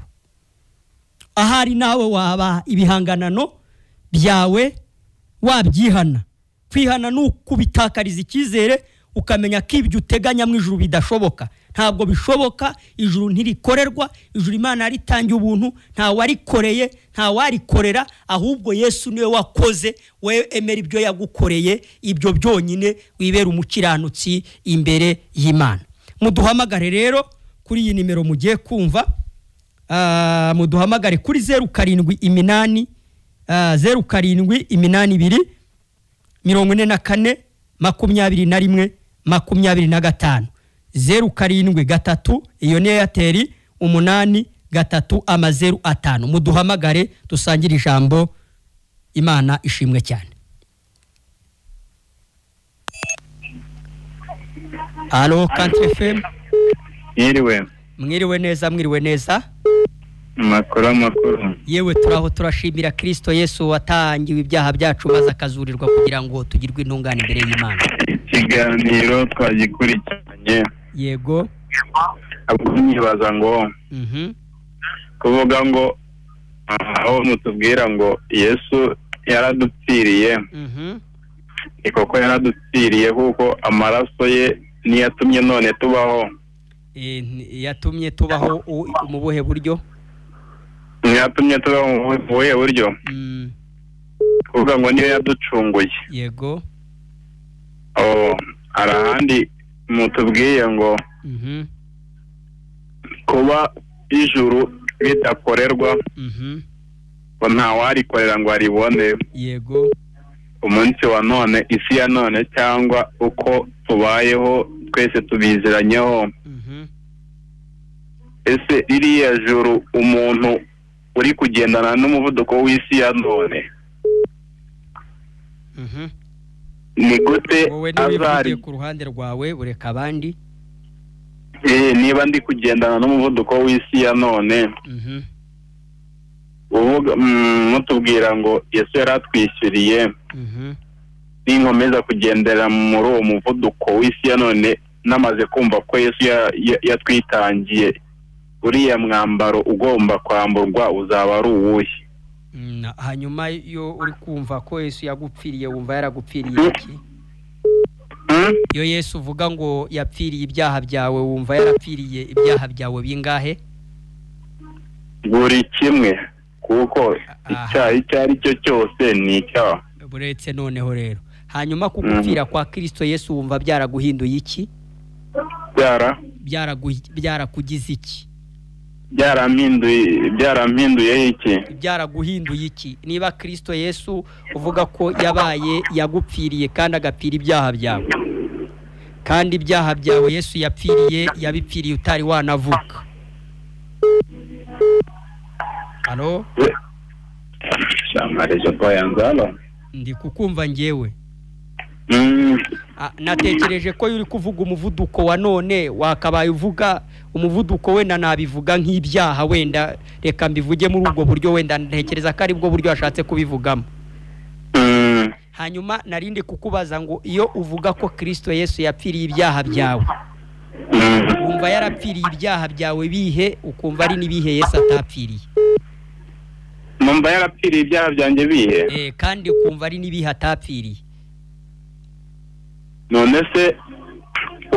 Ahari nawe waba ibihanganano byawe wabyihana. Kwihana ni ukubitakariza icyizere, ukamenya ko ibyo uteganya mu ijuru bidashoboka. Ntabwo bishoboka, ijuru ntirikorerwa, ijuru Imana yaritangiye ubuntu, nta warikoreye, nta warikorera, ahubwo Yesu niwe wakoze. We emera ibyo yagukoreye, ibyo byonyine, wibera umukiranutsi imbere y'Imana. Muduhamagare rero kuri iyi nimero mugiye kumva, muduhamagare kuri 078 0 7 82 44 21 25, 0 7 3, iyo ni Airtel, 8 3 0 5. Muduhamagare dusangire ijambo. Imana ishimwe cyane. Allo Country FM. Mwiriwe. Mwiriwe neza, mwiriwe neza. Amakuru amakuru. Yewe turaho, turashimira Kristo Yesu watangiwe ibyaha byacu maze akazurirwa kugira ngo tugirwe intungane imbere y'Imana. Ikiganiro twagikurikiranye. Yego. Ahubwo nibaza ngo kuvuga ngo aho mutubwira ngo Yesu yaradupfiriye, ni koko yaradupfiriye, kuko amaraso ye niyo yatumye none tubaho. Yatumye tubaho mu buhe buryo? Yatumye tubaho mu buhe buryo? Kuvuga ngo niyo yaducunguye. Yego. Hari ahandi mutubwiye ngo kuba ijuru ridakorerwa, ngo ntawarikorera ngo aribone. Yego. Umunsi wa none, isi ya none, cyangwa uko tubayeho twese tubiziranyeho. Ese ririya juru umuntu uri kugendana n'umuvuduko w'isi ya none, ni gute azari ku ruhande rwawe ureka abandi? Niba ndi kugendana n'umuvuduko w'isi ya none, Uvuga mutubwira ngo Yesu yaratwishyuriye. Ninkomeza kugendera muri uwo muvuduko w'isi ya none, namaze kumva ko Yesu yatwitangiye, uriya mwambaro ugomba kwamburwa uzaba ari uwuhe? Hanyuma iyo uri kumva ko Yesu yagupfiriye, wumva yaragupfiriye iki? Iyo Yesu uvuga ngo yapfiriye ibyaha byawe, wumva yarapfiriye ibyaha byawe bingahe? Buri kimwe, kuko icyaha icyo ari cyo cyose ni icyaha. Buretse noneho rero, hanyuma kugupfira kwa Kristo Yesu wumva byaraguhinduye iki? Byarakugize iki? Byarampinduye iki? Byaraguhinduye iki? Niba Kristo Yesu uvuga ko yabaye yagupfiriye kandi agapfira ibyaha byawe, kandi ibyaha byawe Yesu yapfiriye yabipfiriye utari wanavuka. Alo? Ndi kukumva njyewe. Natekereje ko uri kuvuga umuvuduko wa none, wakabaye uvuga umuvuduko wenda nabivuga nk'ibyaha, wenda reka mbivuge muri ubwo buryo, wenda ntekereza ko ari bwo buryo washatse kubivugamo. Hanyuma narindi kukubaza ngo iyo uvuga ko Kristo Yesu yapfiriye ibyaha byawe, wumva yarapfiriye ibyaha byawe bihe, ukumva ari nibihe Yesu atapfiriye? Numva yarapfiriye ibyaha byanjye bihe, kandi ukumva ari nibihe atapfiriye. None se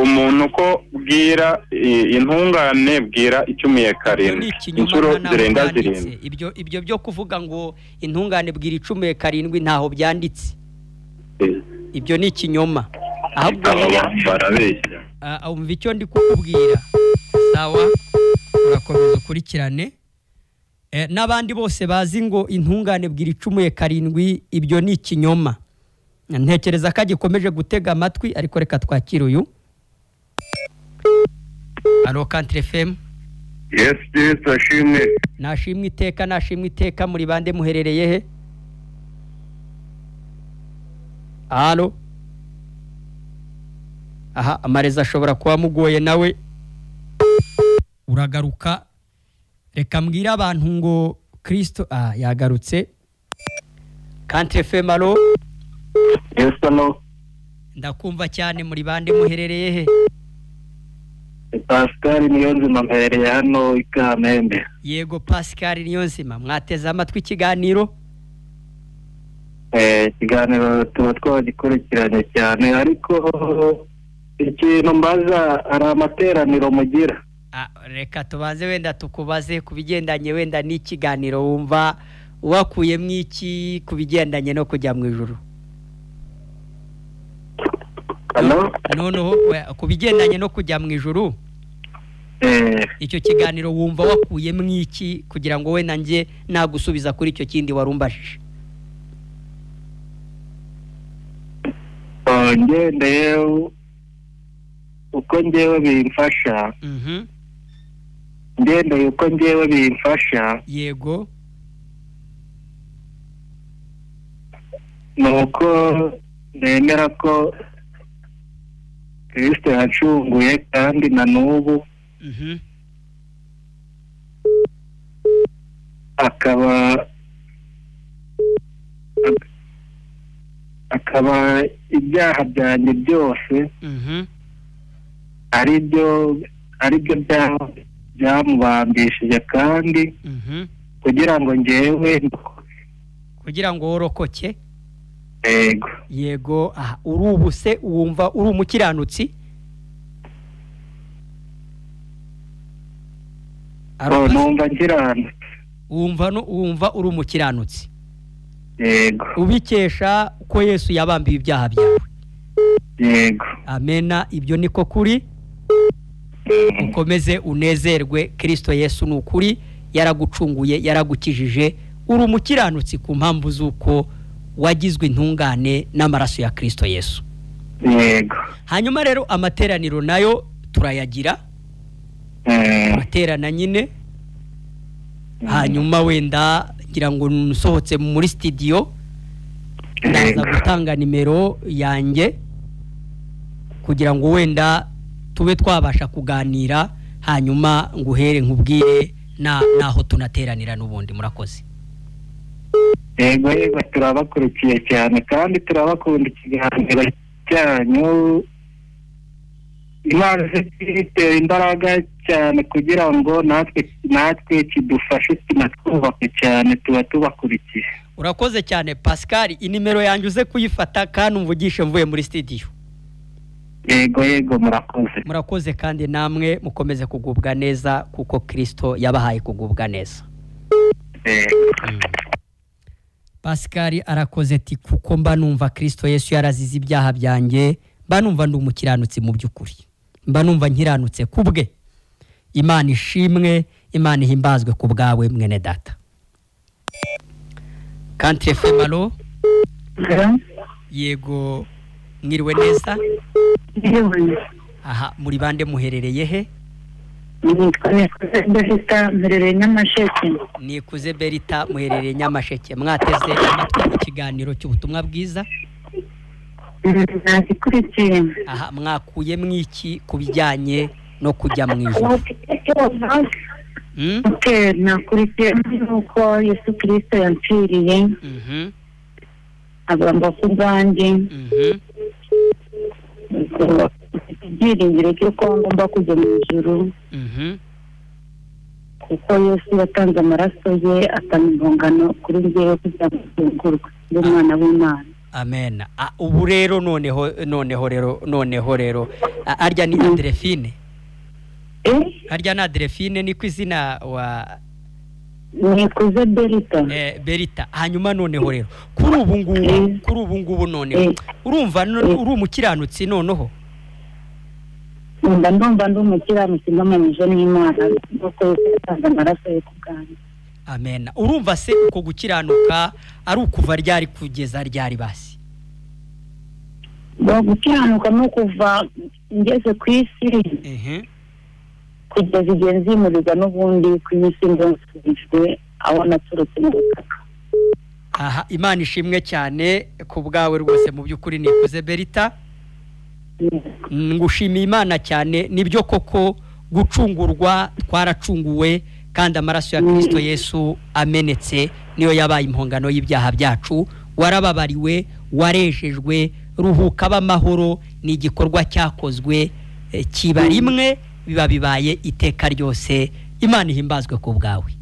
umuntu ko bwira intungane bwira 17 inshuro zirenga 7, ibyo byo kuvuga ngo intungane bwira 17 ntaho byanditse. Ibyo ni ikinyoma. Ahubwo barabeshya. Umva icyo ndi kukubwira. Sawa, urakomeza ukurikirane. N'abandi bose bazi ngo intungane bwira 17, ibyo ni ikinyoma. Ntekereza ko agikomeje gutega amatwi, ariko reka twakire uyu. Alo Country FM. Yes, ashimwe. Nashimwe iteka, nashimwe iteka. Muri bande, muherereye he? Alo? Aha, amareza ashobora kuba mugoye nawe. Uragaruka. Reka mbwira abantu ngo Kristo yagarutse. Country FM, alo? Yes, hello. Ndakumva cyane. Muri bande, muherereye he? Pascal Niyonzima, mperereye hano i Kamembe. Yego Pascal Niyonzima, mwateze amatwi ikiganiro? Ikiganiro tuba twagikurikiranye cyane, ariko ikintu mbaza, hari amateraniro mugira? Reka tubanze wenda tukubaze ku bigendanye wenda n'ikiganiro, wumva wakuyemo iki ku bigendanye no kujya mu ijuru? Noneho ku bigendanye no kujya mu ijuru, icyo kiganiro wumva wakuyemo iki kugira ngo we nanjye nagusubiza kuri icyo kindi warumbajije? Ngendeye uko ngewe bimfasha. Ngendeye uko ngewe bimfasha. Yego. Nuko nemera ko Kristo yacunguye kandi na n'ubu akaba ibyaha byanjye byose aribyo byamubambishije, kandi kugira ngo ngewe kugira ngo worokoke. Yego. Yego. Uri ubu se wumva uri umukiranutsi? Numva nkiranutse. Wumva uri umukiranutsi? Yego. Ubikesha ko Yesu yabambiye ibyaha byawe? Yego. Amena, ibyo niko kuri. Ukomeze unezerwe, Kristo Yesu ni ukuri, yaragucunguye, yaragukijije, uri umukiranutsi ku mpamvu z'uko wagizwe intungane n'amaraso ya Kristo Yesu. Yego. Hanyuma rero amateraniro nayo turayagira. Turaterana nyine. Hanyuma wenda ngira ngo nsohotse muri studio ndaza gutanga nimero yanjye kugira ngo wenda tube twabasha kuganira, hanyuma nguhere nkubwire naho tunateranira n'ubundi. Murakoze. Yego yego, turabakurikiye cyane kandi turabakunda ikiganiro cyanyu. Imana itera imbaraga cyane kugira ngo natwe kidufashe kinatwubake cyane, tuba tubakurikiye. Urakoze cyane Pascal, inimero yanjye uze kuyifata kandi umvugishe mvuye muri studio. Yego yego, murakoze. Murakoze kandi namwe mukomeze kugubwa neza kuko Kristo yabahaye kugubwa neza. Pascal arakoze ati kuko mba numva Kristo Yesu yarazize ibyaha byanjye, mba numva ndi umukiranutsi mu by'ukuri, mba numva nkiranutse kubwe. Imana ishimwe, Imana ihimbazwe ku bwawe mwene data. Country FM, alo. Yego, mwiriwe neza. Aha, muri bande muherereye he? Nikuze Berita, mherereye Nyamasheke. Nikuze Berita, muherereye Nyamasheke. Mwateze amatwi ikiganiro cy'ubutumwa bwiza? Nakikurikiye. Aha, mwakuye mwiki ku bijyanye no kujya mu ijuru? Okay, nakurikiye nuko Yesu Kristo yampfiriye. Agomba kubwanjye. Ibyiringiro cy'uko ngomba kujya mu ijuru. Kuko Yesu yatanze amaraso ye atanga impongano kuri njyewe kugira ngo ncungurwe n'umwana w'Imana. Amen. Ubu rero noneho rero arya ni Adrefine. Arya na Adrefine ni kwizina wa Nikuze Berita. Berita. Hanyuma noneho rero kuri ubu ngubu noneho urumva uri umukiranutsi noneho? Ndumva ndi umukiranutsi ndamanyije n'Imana nuko yatanze amaraso ye ku bwanjye. Amen. Urumva se uko gukiranuka ari ukuva ryari kugeza ryari basi? Bo gukiranuka no kuva ngeze ku isi. Kugeza igihe nzimurirwa n'ubundi ku isi ngo aho naturutse mu butaka. Aha, Imana ishimwe cyane ku bwawe rwose mu by'ukuri Nikuze Berita. Ngushimiye Imana cyane, nibyo koko gucungurwa twaracunguwe kandi amaraso ya Kristo Yesu amenetse niyo yabaye impongano y'ibyaha byacu. Warababariwe, warejejwe, ruhuka b'amahoro, ni igikorwa cyakozwe kiba rimwe biba bibaye iteka ryose. Imana ihimbazwe ku bwawe.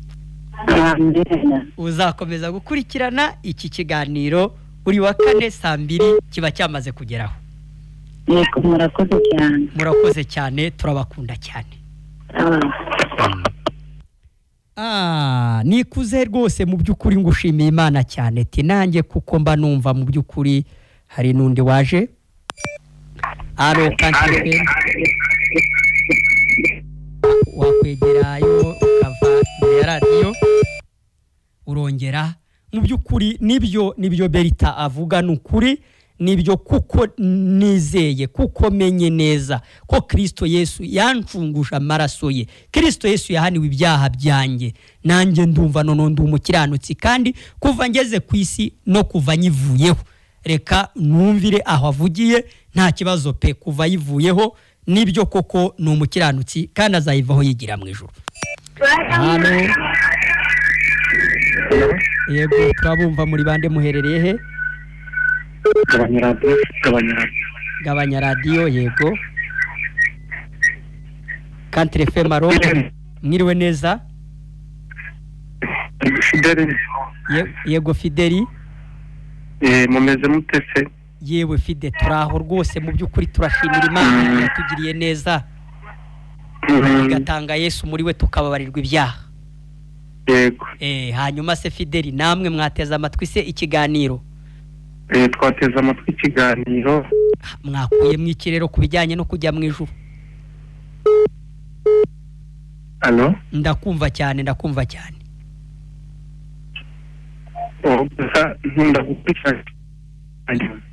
Amen. Uzakomeza gukurikirana iki kiganiro buri wa kane saa 2 kiba cyamaze kugeraho. Yego, murakoze cyane. Murakoze cyane, turabakunda cyane. Nikuze rwose mu by'ukuri ngushimiye Imana cyane ati nanjye kuko mba numva mu by'ukuri. Hari nundi waje. Alo, Country FM. Wakwegerayo ukava imbere ya radiyo urongera. Mu by'ukuri nibyo Berita avuga ni ukuri, nibyo kuko nizeye, kuko menye neza ko Kristo Yesu yancunguje amaraso ye. Kristo Yesu yahaniwe ibyaha byanjye, nanjye ndumva none ndi umukiranutsi kandi kuva ngeze ku isi no kuva nyivuyeho. Reka numvire aho avugiye, nta kibazo pe, kuva yivuyeho nibyo koko ni umukiranutsi kandi azayivaho yigira mu ijuru. Halo. Yego, turabumva. Muri bande muherereye he? Gabanya radiyo. Yego. Country FM, alo. Mwiriwe neza. Fideli. Yego Fideli. Mumeze mute se? Yewe Fide, turaho rwose mu by'ukuri turashimira Imana yatugiriye neza. Igatanga Yesu muri we tukababarirwa ibyaha. Yego. Hanyuma se Fideli, namwe mwateze amatwi se ikiganiro? Twateze amatwi ikiganiro. Mwakuye mwiki rero ku bijyanye no kujya mu ijuru? Allo? Ndakumva cyane, ndakumva cyane. Gusa nkunda gukurikirana.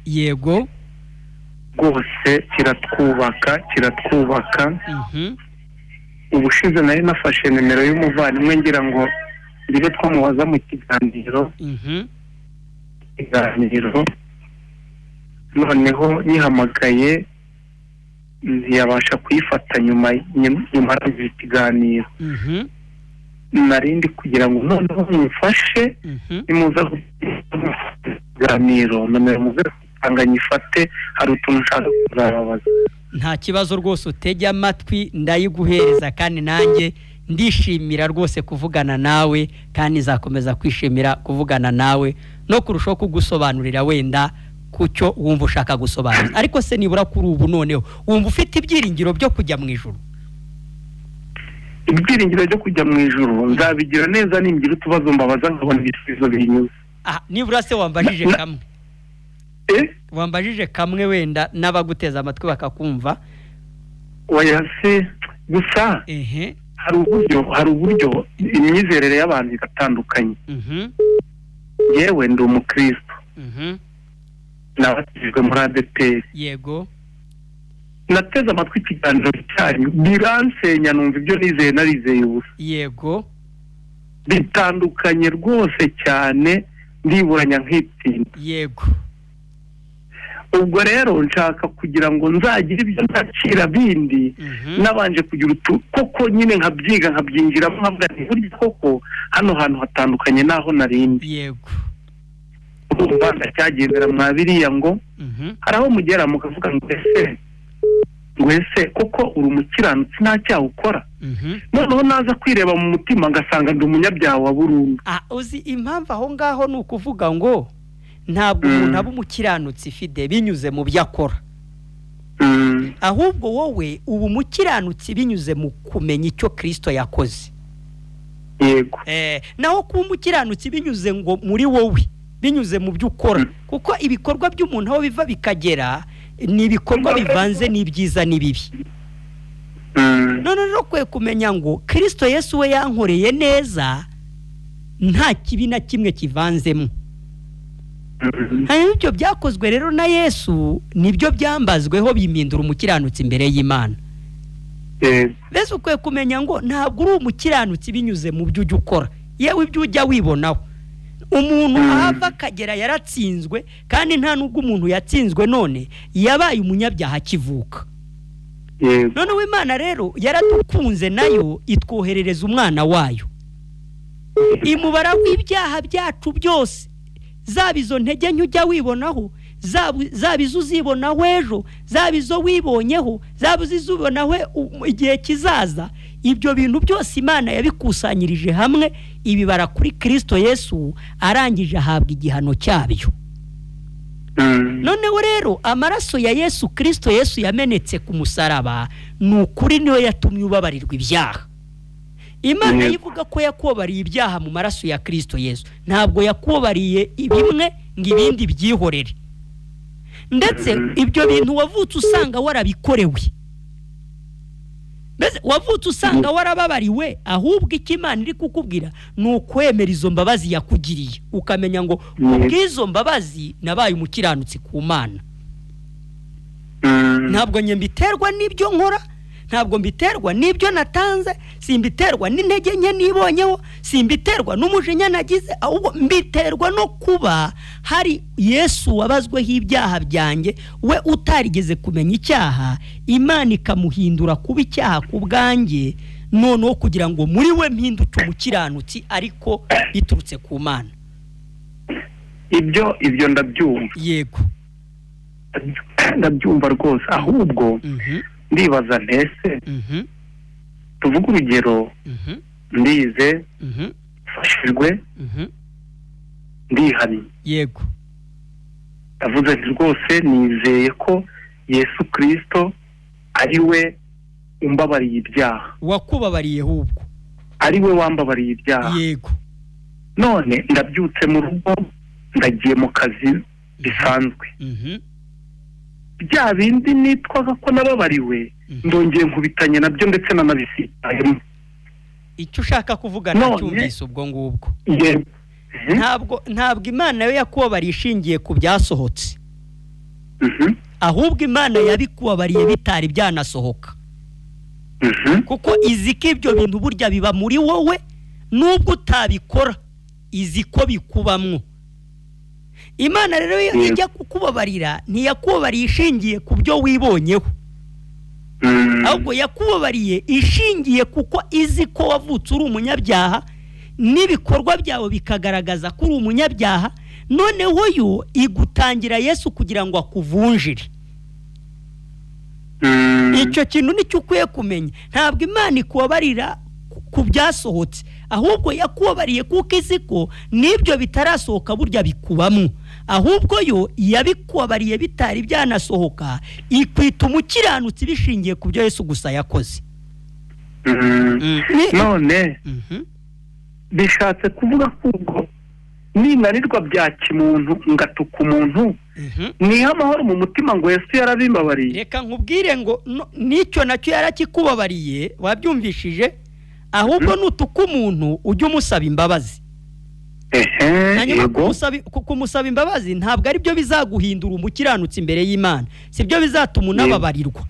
Yego. Rwose kiratwubaka. Ubushize nari nafashe nimero y'umuvandimwe ngira ngo ndibe twamubaza mu kiganiro. Ikiganiro noneho nyihamagaye ntiyabasha kuyifata nyuma arangije ikiganiro. Narindi kugira ngo noneho mumfashe, nimuza kuganiro nomero muze gutanga nyifate, hari utuntu nshaka kuzababaza. Nta kibazo rwose, utege amatwi ndayiguhereza, kandi nanjye ndishimira rwose kuvugana nawe, kandi nzakomeza kwishimira kuvugana nawe no kurushaho kugusobanurira wenda kucyo wumva ushaka gusobanura. Ariko se nibura kuri ubu noneho wumva ufite ibyiringiro byo kujya mu ijuru? Ibyiringiro byo kujya mu ijuru nzabigira neza ningira utubazo mbabaza nkabona ibisubizo binyuze. Nibura se wambajije kamwe? Wambajije kamwe wenda n'abaguteza amatwi bakakumva. Oya se gusa hari uburyo imyizerere y'abantu iratandukanye. Yewe ndi umukristo, nabatijwe muri ADEPR. Yego. Nateze amatwi ikiganiro cyanyu biransenya, numva ibyo nizeye narizeye ubusa. Yego. Bitandukanye rwose cyane, ndiburanya nkitsinda. Yego. Ubwo rero nshaka kugira ngo nzagire ibyo ntakira bindi, nabanje kugira utu koko nyine nkabyiga nkabyinjiramo nkavuga nti burya koko hano hantu hatandukanye naho narindi. Yego. Urumva ndacyagendera mwa biriya ngo hari aho mugera mukavuga ngo ese koko uri umukiranutsi nta cyaha ukora? Noneho naza kwireba mu mutima ngasanga ndi umunyabyaha wa burundu. Uzi impamvu aho ngaho ni ukuvuga ngo ntabwo umuntu aba umukiranutsi fide binyuze mu byo akora, ahubwo wowe uba umukiranutsi binyuze mu kumenya icyo Kristo yakoze. Yego. Naho kuba umukiranutsi binyuze ngo muri wowe, binyuze mu byo ukora, kuko ibikorwa by'umuntu aho biva bikagera ni ibikorwa bivanze n'ibyiza n'ibibi. None rero kwe kumenya ngo Kristo Yesu we yankoreye neza nta kibi na kimwe kivanzemo. Hanyuma ibyo byakozwe rero na Yesu nibyo byambazweho bimindura umukiranutsi imbere y'Imana. Mbese ukwiye kumenya ngo ntabwo uri umukiranutsi binyuze mu byo ujya ukora, yewe ibyo ujya wibonaho. Umuntu ahava akagera yaratsinzwe, kandi nta nubwo umuntu yatsinzwe none yabaye umunyabyaha akivuka. Noneho Imana rero yaradukunze nayo itwoherereza umwana wayo, imubara w'ibyaha byacu byose, zaba izo ntege nke ujya wibonaho, zaba izo uzibonaho ejo, zaba izo wibonyeho, zaba izo uzibonaho igihe kizaza. Ibyo bintu byose Imana yabikusanyirije hamwe ibibara kuri Kristo Yesu, arangije ahabwa igihano cyabyo. Noneho rero amaraso ya Yesu Kristo Yesu yamenetse ku musaraba ni ukuri niyo yatumye ubabarirwa ibyaha. Imana ivuga ko yakubabariye ibyaha mu maraso ya Kristo Yesu, ntabwo yakubabariye bimwe ngo ibindi byihorere. Ndetse ibyo bintu wavutse usanga warabikorewe, mbese wavutse usanga warababariwe, ahubwo icyo Imana iri kukubwira ni ukwemera izo mbabazi yakugiriye, ukamenya ngo kubw'izo mbabazi nabaye umukiranutsi ku Mana. Ntabwo njye mbiterwa n'ibyo nkora, ntabwo mbiterwa n'ibyo natanze, simbiterwa n'intege nke nibonyeho, simbiterwa n'umujinya nagize, ahubwo mbiterwa no kuba hari Yesu wabazweho ibyaha byanjye, we utarigeze kumenya icyaha, Imana ikamuhindura kuba icyaha ku bwanjye, noneho kugira ngo muri we mpinduke umukiranutsi ariko biturutse ku Mana. Ibyo ndabyumva. Yego. Ndabyumva rwose, ahubwo ndibaza ntese tuvuge urugero, ndize, mfashijwe, ndihannye. Yego. Ndavuze nti rwose nizeye ko Yesu Kristo ari we umbabariye ibyaha. Wakubabariye ahubwo. Ari we wambabariye ibyaha. Yego. None ndabyutse mu rugo, ndagiye mu kazi bisanzwe. Bya bindi nitwaga ko nababariwe, ndongeye nkubitanye nabyo ndetse nanabisitayemo. Icyo ushaka kuvuga nacyumvise ubwo ngubwo. Ntabwo Imana yo yakubabariye ishingiye ku byasohotse, ahubwo Imana yabikubabariye bitari byanasohoka. Kuko izi ko ibyo bintu burya biba muri wowe nubwo utabikora, izi ko bikubamwo. Imana rero ijya kukubabarira ntiyakubabariye ishingiye ku byo wibonyeho, Ahubwo yakubabariye ishingiye kuko izi ko wavutse uri umunyabyaha, n'ibikorwa byawe bikagaragaza ko uri umunyabyaha. Noneho yo igutangira Yesu kugira ngo akuvunjire. Icyo kintu nicyo ukwiye kumenya. Ntabwo Imana ikubabarira ku byasohotse, ahubwo yakubabariye kuko izi ko n'ibyo bitarasohoka burya bikubamo. Ahubwo yo yabikubabariye bitari byanasohoka, ikwita umukiranutsi bishingiye ku byo Yesu gusa yakoze. None bishatse kuvuga ko ubwo ninanirwa bya kimuntu ngatuka umuntu, niha amahoro mu mutima ngo Yesu yarabimbabariye. Reka nkubwire ngo n'icyo nacyo yarakikubabariye, wabyumvishije. Ahubwo nutuka umuntu ujye umusaba imbabazi. Hanyuma kumusaba imbabazi ntabwo ari byo bizaguhindura umukiranutsi imbere y'Imana, si byo bizatuma unababarirwa.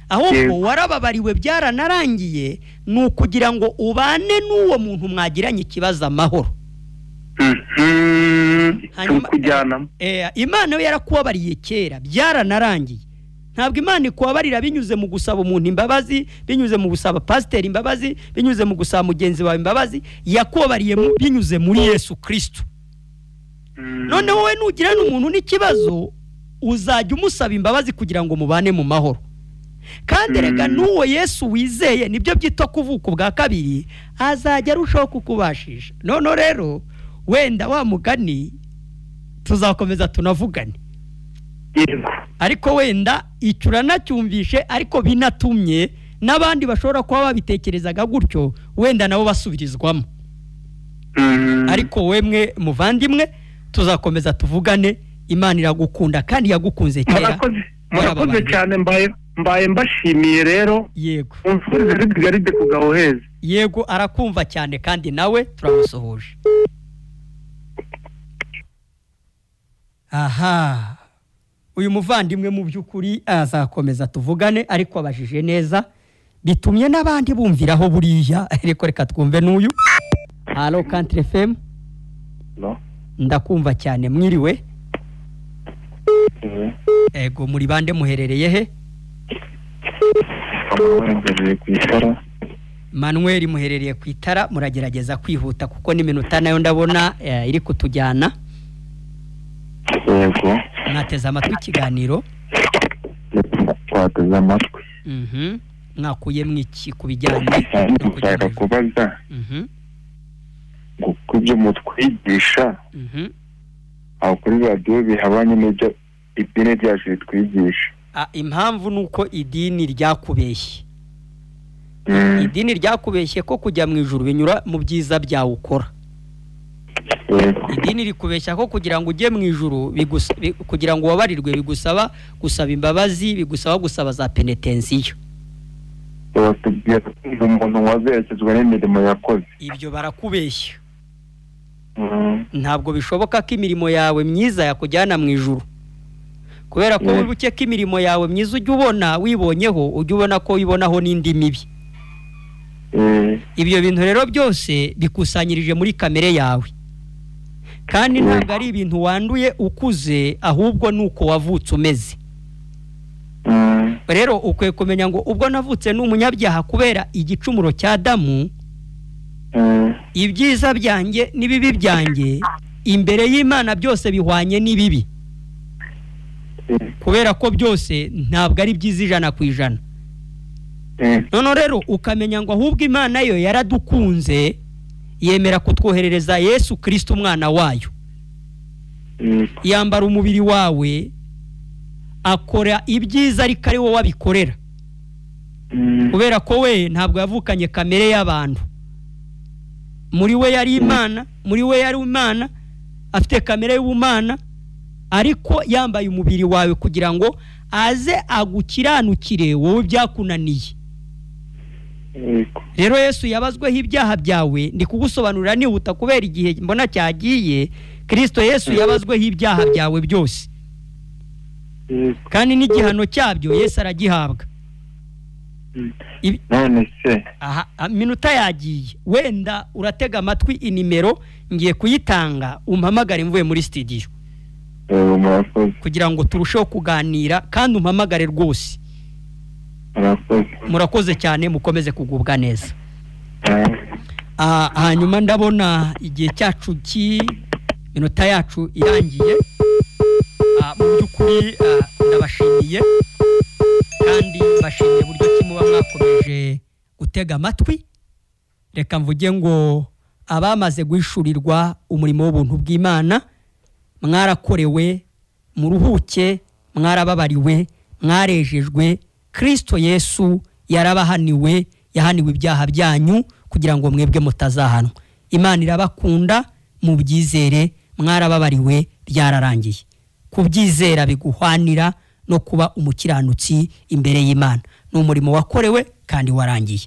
Ahubwo warababariwe byaranarangiye, ni ukugira ngo ubane n'uwo muntu mwagiranye ikibazo amahoro. Hanyuma Imana yo yarakubabariye kera, byaranarangiye. Ntabwo Imana ikubabarira binyuze mu gusaba umuntu imbabazi, binyuze mu gusaba pasiteri imbabazi, binyuze mu gusaba mugenzi wawe imbabazi. Yakubabariye binyuze muri Yesu Kristo. Noneho wowe nugirana umuntu n'ikibazo, uzajya umusaba imbabazi kugira ngo mubane mu mahoro. Kandi rega n'uwo Yesu wizeye, nibyo byitwa kuvuka ubwa kabiri, azajya arushaho kukubashisha. None rero wenda wa mugani tuzakomeza tunavugane, ariko wenda icyo uranacyumvishe, ariko binatumye n'abandi bashobora kuba babitekerezaga gutyo wenda nabo basubirizwamo. Ariko wemwe muvandimwe, tuzakomeza tuvugane. Imana iragukunda kandi yagukunze kera. Murakoze cyane, mbaye mbashimiye rero. Yego, yego, arakumva cyane kandi nawe turamusuhuje. Aha, uyu muvandimwe mu by'ukuri azakomeza tuvugane, ariko abajije neza bitumye n'abandi bumviraho buriya. Ariko reka twumve n'uyu. Halo Country FM. Ndakumva cyane, mwiriwe. Ego, muri bande, muherereye he? Manuel, muherereye ku itara. Muragerageza kwihuta kuko n'iminota nayo ndabona iri kutujyana. Yego, mwateze amatwi ikiganiro? Twateze amatwi. Mwakuyemo iki ku bijyanye no gushaka kubaza ngo ibyo mutwigisha aho kuri radiyo bihabanye n'ibyo idini ryacu ritwigisha? Impamvu ni uko idini ryakubeshye. Idini ryakubeshye ko kujya mu ijuru binyura mu byiza byawe ukora. Idini rikubeshya ko kugira ngo ujye mu ijuru, kugira ngo ubabarirwe bigusaba gusaba imbabazi, bigusaba gusaba za penetensiyo. Umuntu wazerekezwa n'imirimo yakoze. Ibyo barakubeshya. Ntabwo bishoboka ko imirimo yawe myiza yakujyana mu ijuru, kubera ko wibuke ko imirimo yawe myiza ujya ubona wibonyeho, ujya ubona ko wibonaho n'indi mibi. Ibyo bintu rero byose bikusanyirije muri kamere yawe, kandi ntabwo ari ibintu wanduye ukuze, ahubwo nuko wavutse umeze. Rero ukwiye kumenya ngo ubwo navutse ni umunyabyaha kubera igicumuro cya Adamu, ibyiza byanjye n'ibibi byanjye imbere y'Imana byose bihwanye n'ibibi, kubera ko byose ntabwo ari byiza 100%. None rero ukamenya ngo ahubwo Imana yo yaradukunze, yemera kutwoherereza Yesu Kristo umwana wayo, yambara umubiri wawe, akora ibyiza ariko ari wowe wabikorera, kubera ko we ntabwo yavukanye kamere y'abantu. Muri we yari Imana, muri we yari Imana, afite kamere y'ubumana, ariko yambaye umubiri wawe kugira ngo aze agukiranukire wowe byakunaniye. Rero Yesu yabazweho ibyaha byawe. Ndi kugusobanurira nihuta kubera igihe mbona cyagiye. Kristo Yesu yabazweho ibyaha byawe byose, kandi n'igihano cyabyo Yesu aragihabwa. None se aha minota yagiye, wenda uratega amatwi inimero ngiye kuyitanga, umpamagare mvuye muri studio kugira ngo turusheho kuganira, kandi umpamagare rwose. Murakoze. Murakoze cyane, mukomeze kugubwa neza. Hanyuma ndabona igihe cyacu cy'iminota yacu irangiye. Mu by'ukuri ndabashimiye kandi mbashimiye uburyo ki muba mwakomeje gutega amatwi. Reka mvuge ngo abamaze guhishurirwa umurimo w'ubuntu bw'Imana, mwarakorewe, muruhuke, mwarababariwe, mwarejejwe. Kristo Yesu yarabahaniwe, yahaniwe ibyaha byanyu kugira ngo mwebwe mutazahanwa. Imana irabakunda, mubyizere, mwarababariwe, byararangiye. Kubyizera biguhwanira no kuba umukiranutsi imbere y'Imana. Ni umurimo wakorewe kandi warangiye.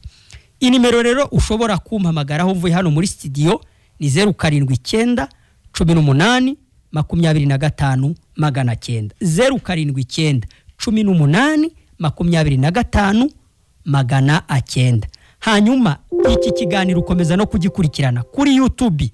Inimero rero ushobora kumpamagaraho mvuye hano muri studio ni 079 18 25 900, 079 18 25 900. Hanyuma iki kiganiro ukomeza no kugikurikirana kuri YouTube.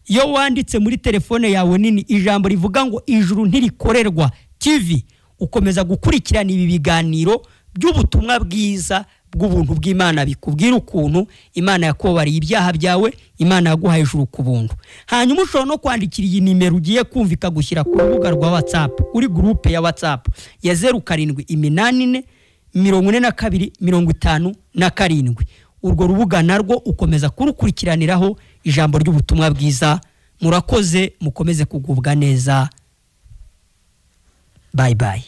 Iyo wanditse muri telefone yawe nini ijambo rivuga ngo Ijuru Ntirikorerwa TV, ukomeza gukurikirana ibi biganiro by'ubutumwa bwiza bw'ubuntu bw'Imana, bikubwira ukuntu Imana yakubabariye ibyaha byawe, Imana yaguhaye ijuru ku buntu. Hanyuma ushobora no kwandikira iyi nimero ugiye kumva ikagushyira ku rubuga rwa WhatsApp, kuri groupe ya WhatsApp ya 0784 42 57. Urwo rubuga narwo ukomeza kurukurikiraniraho ijambo ry'ubutumwa bwiza. Murakoze, mukomeze kugubwa neza. Bye bye.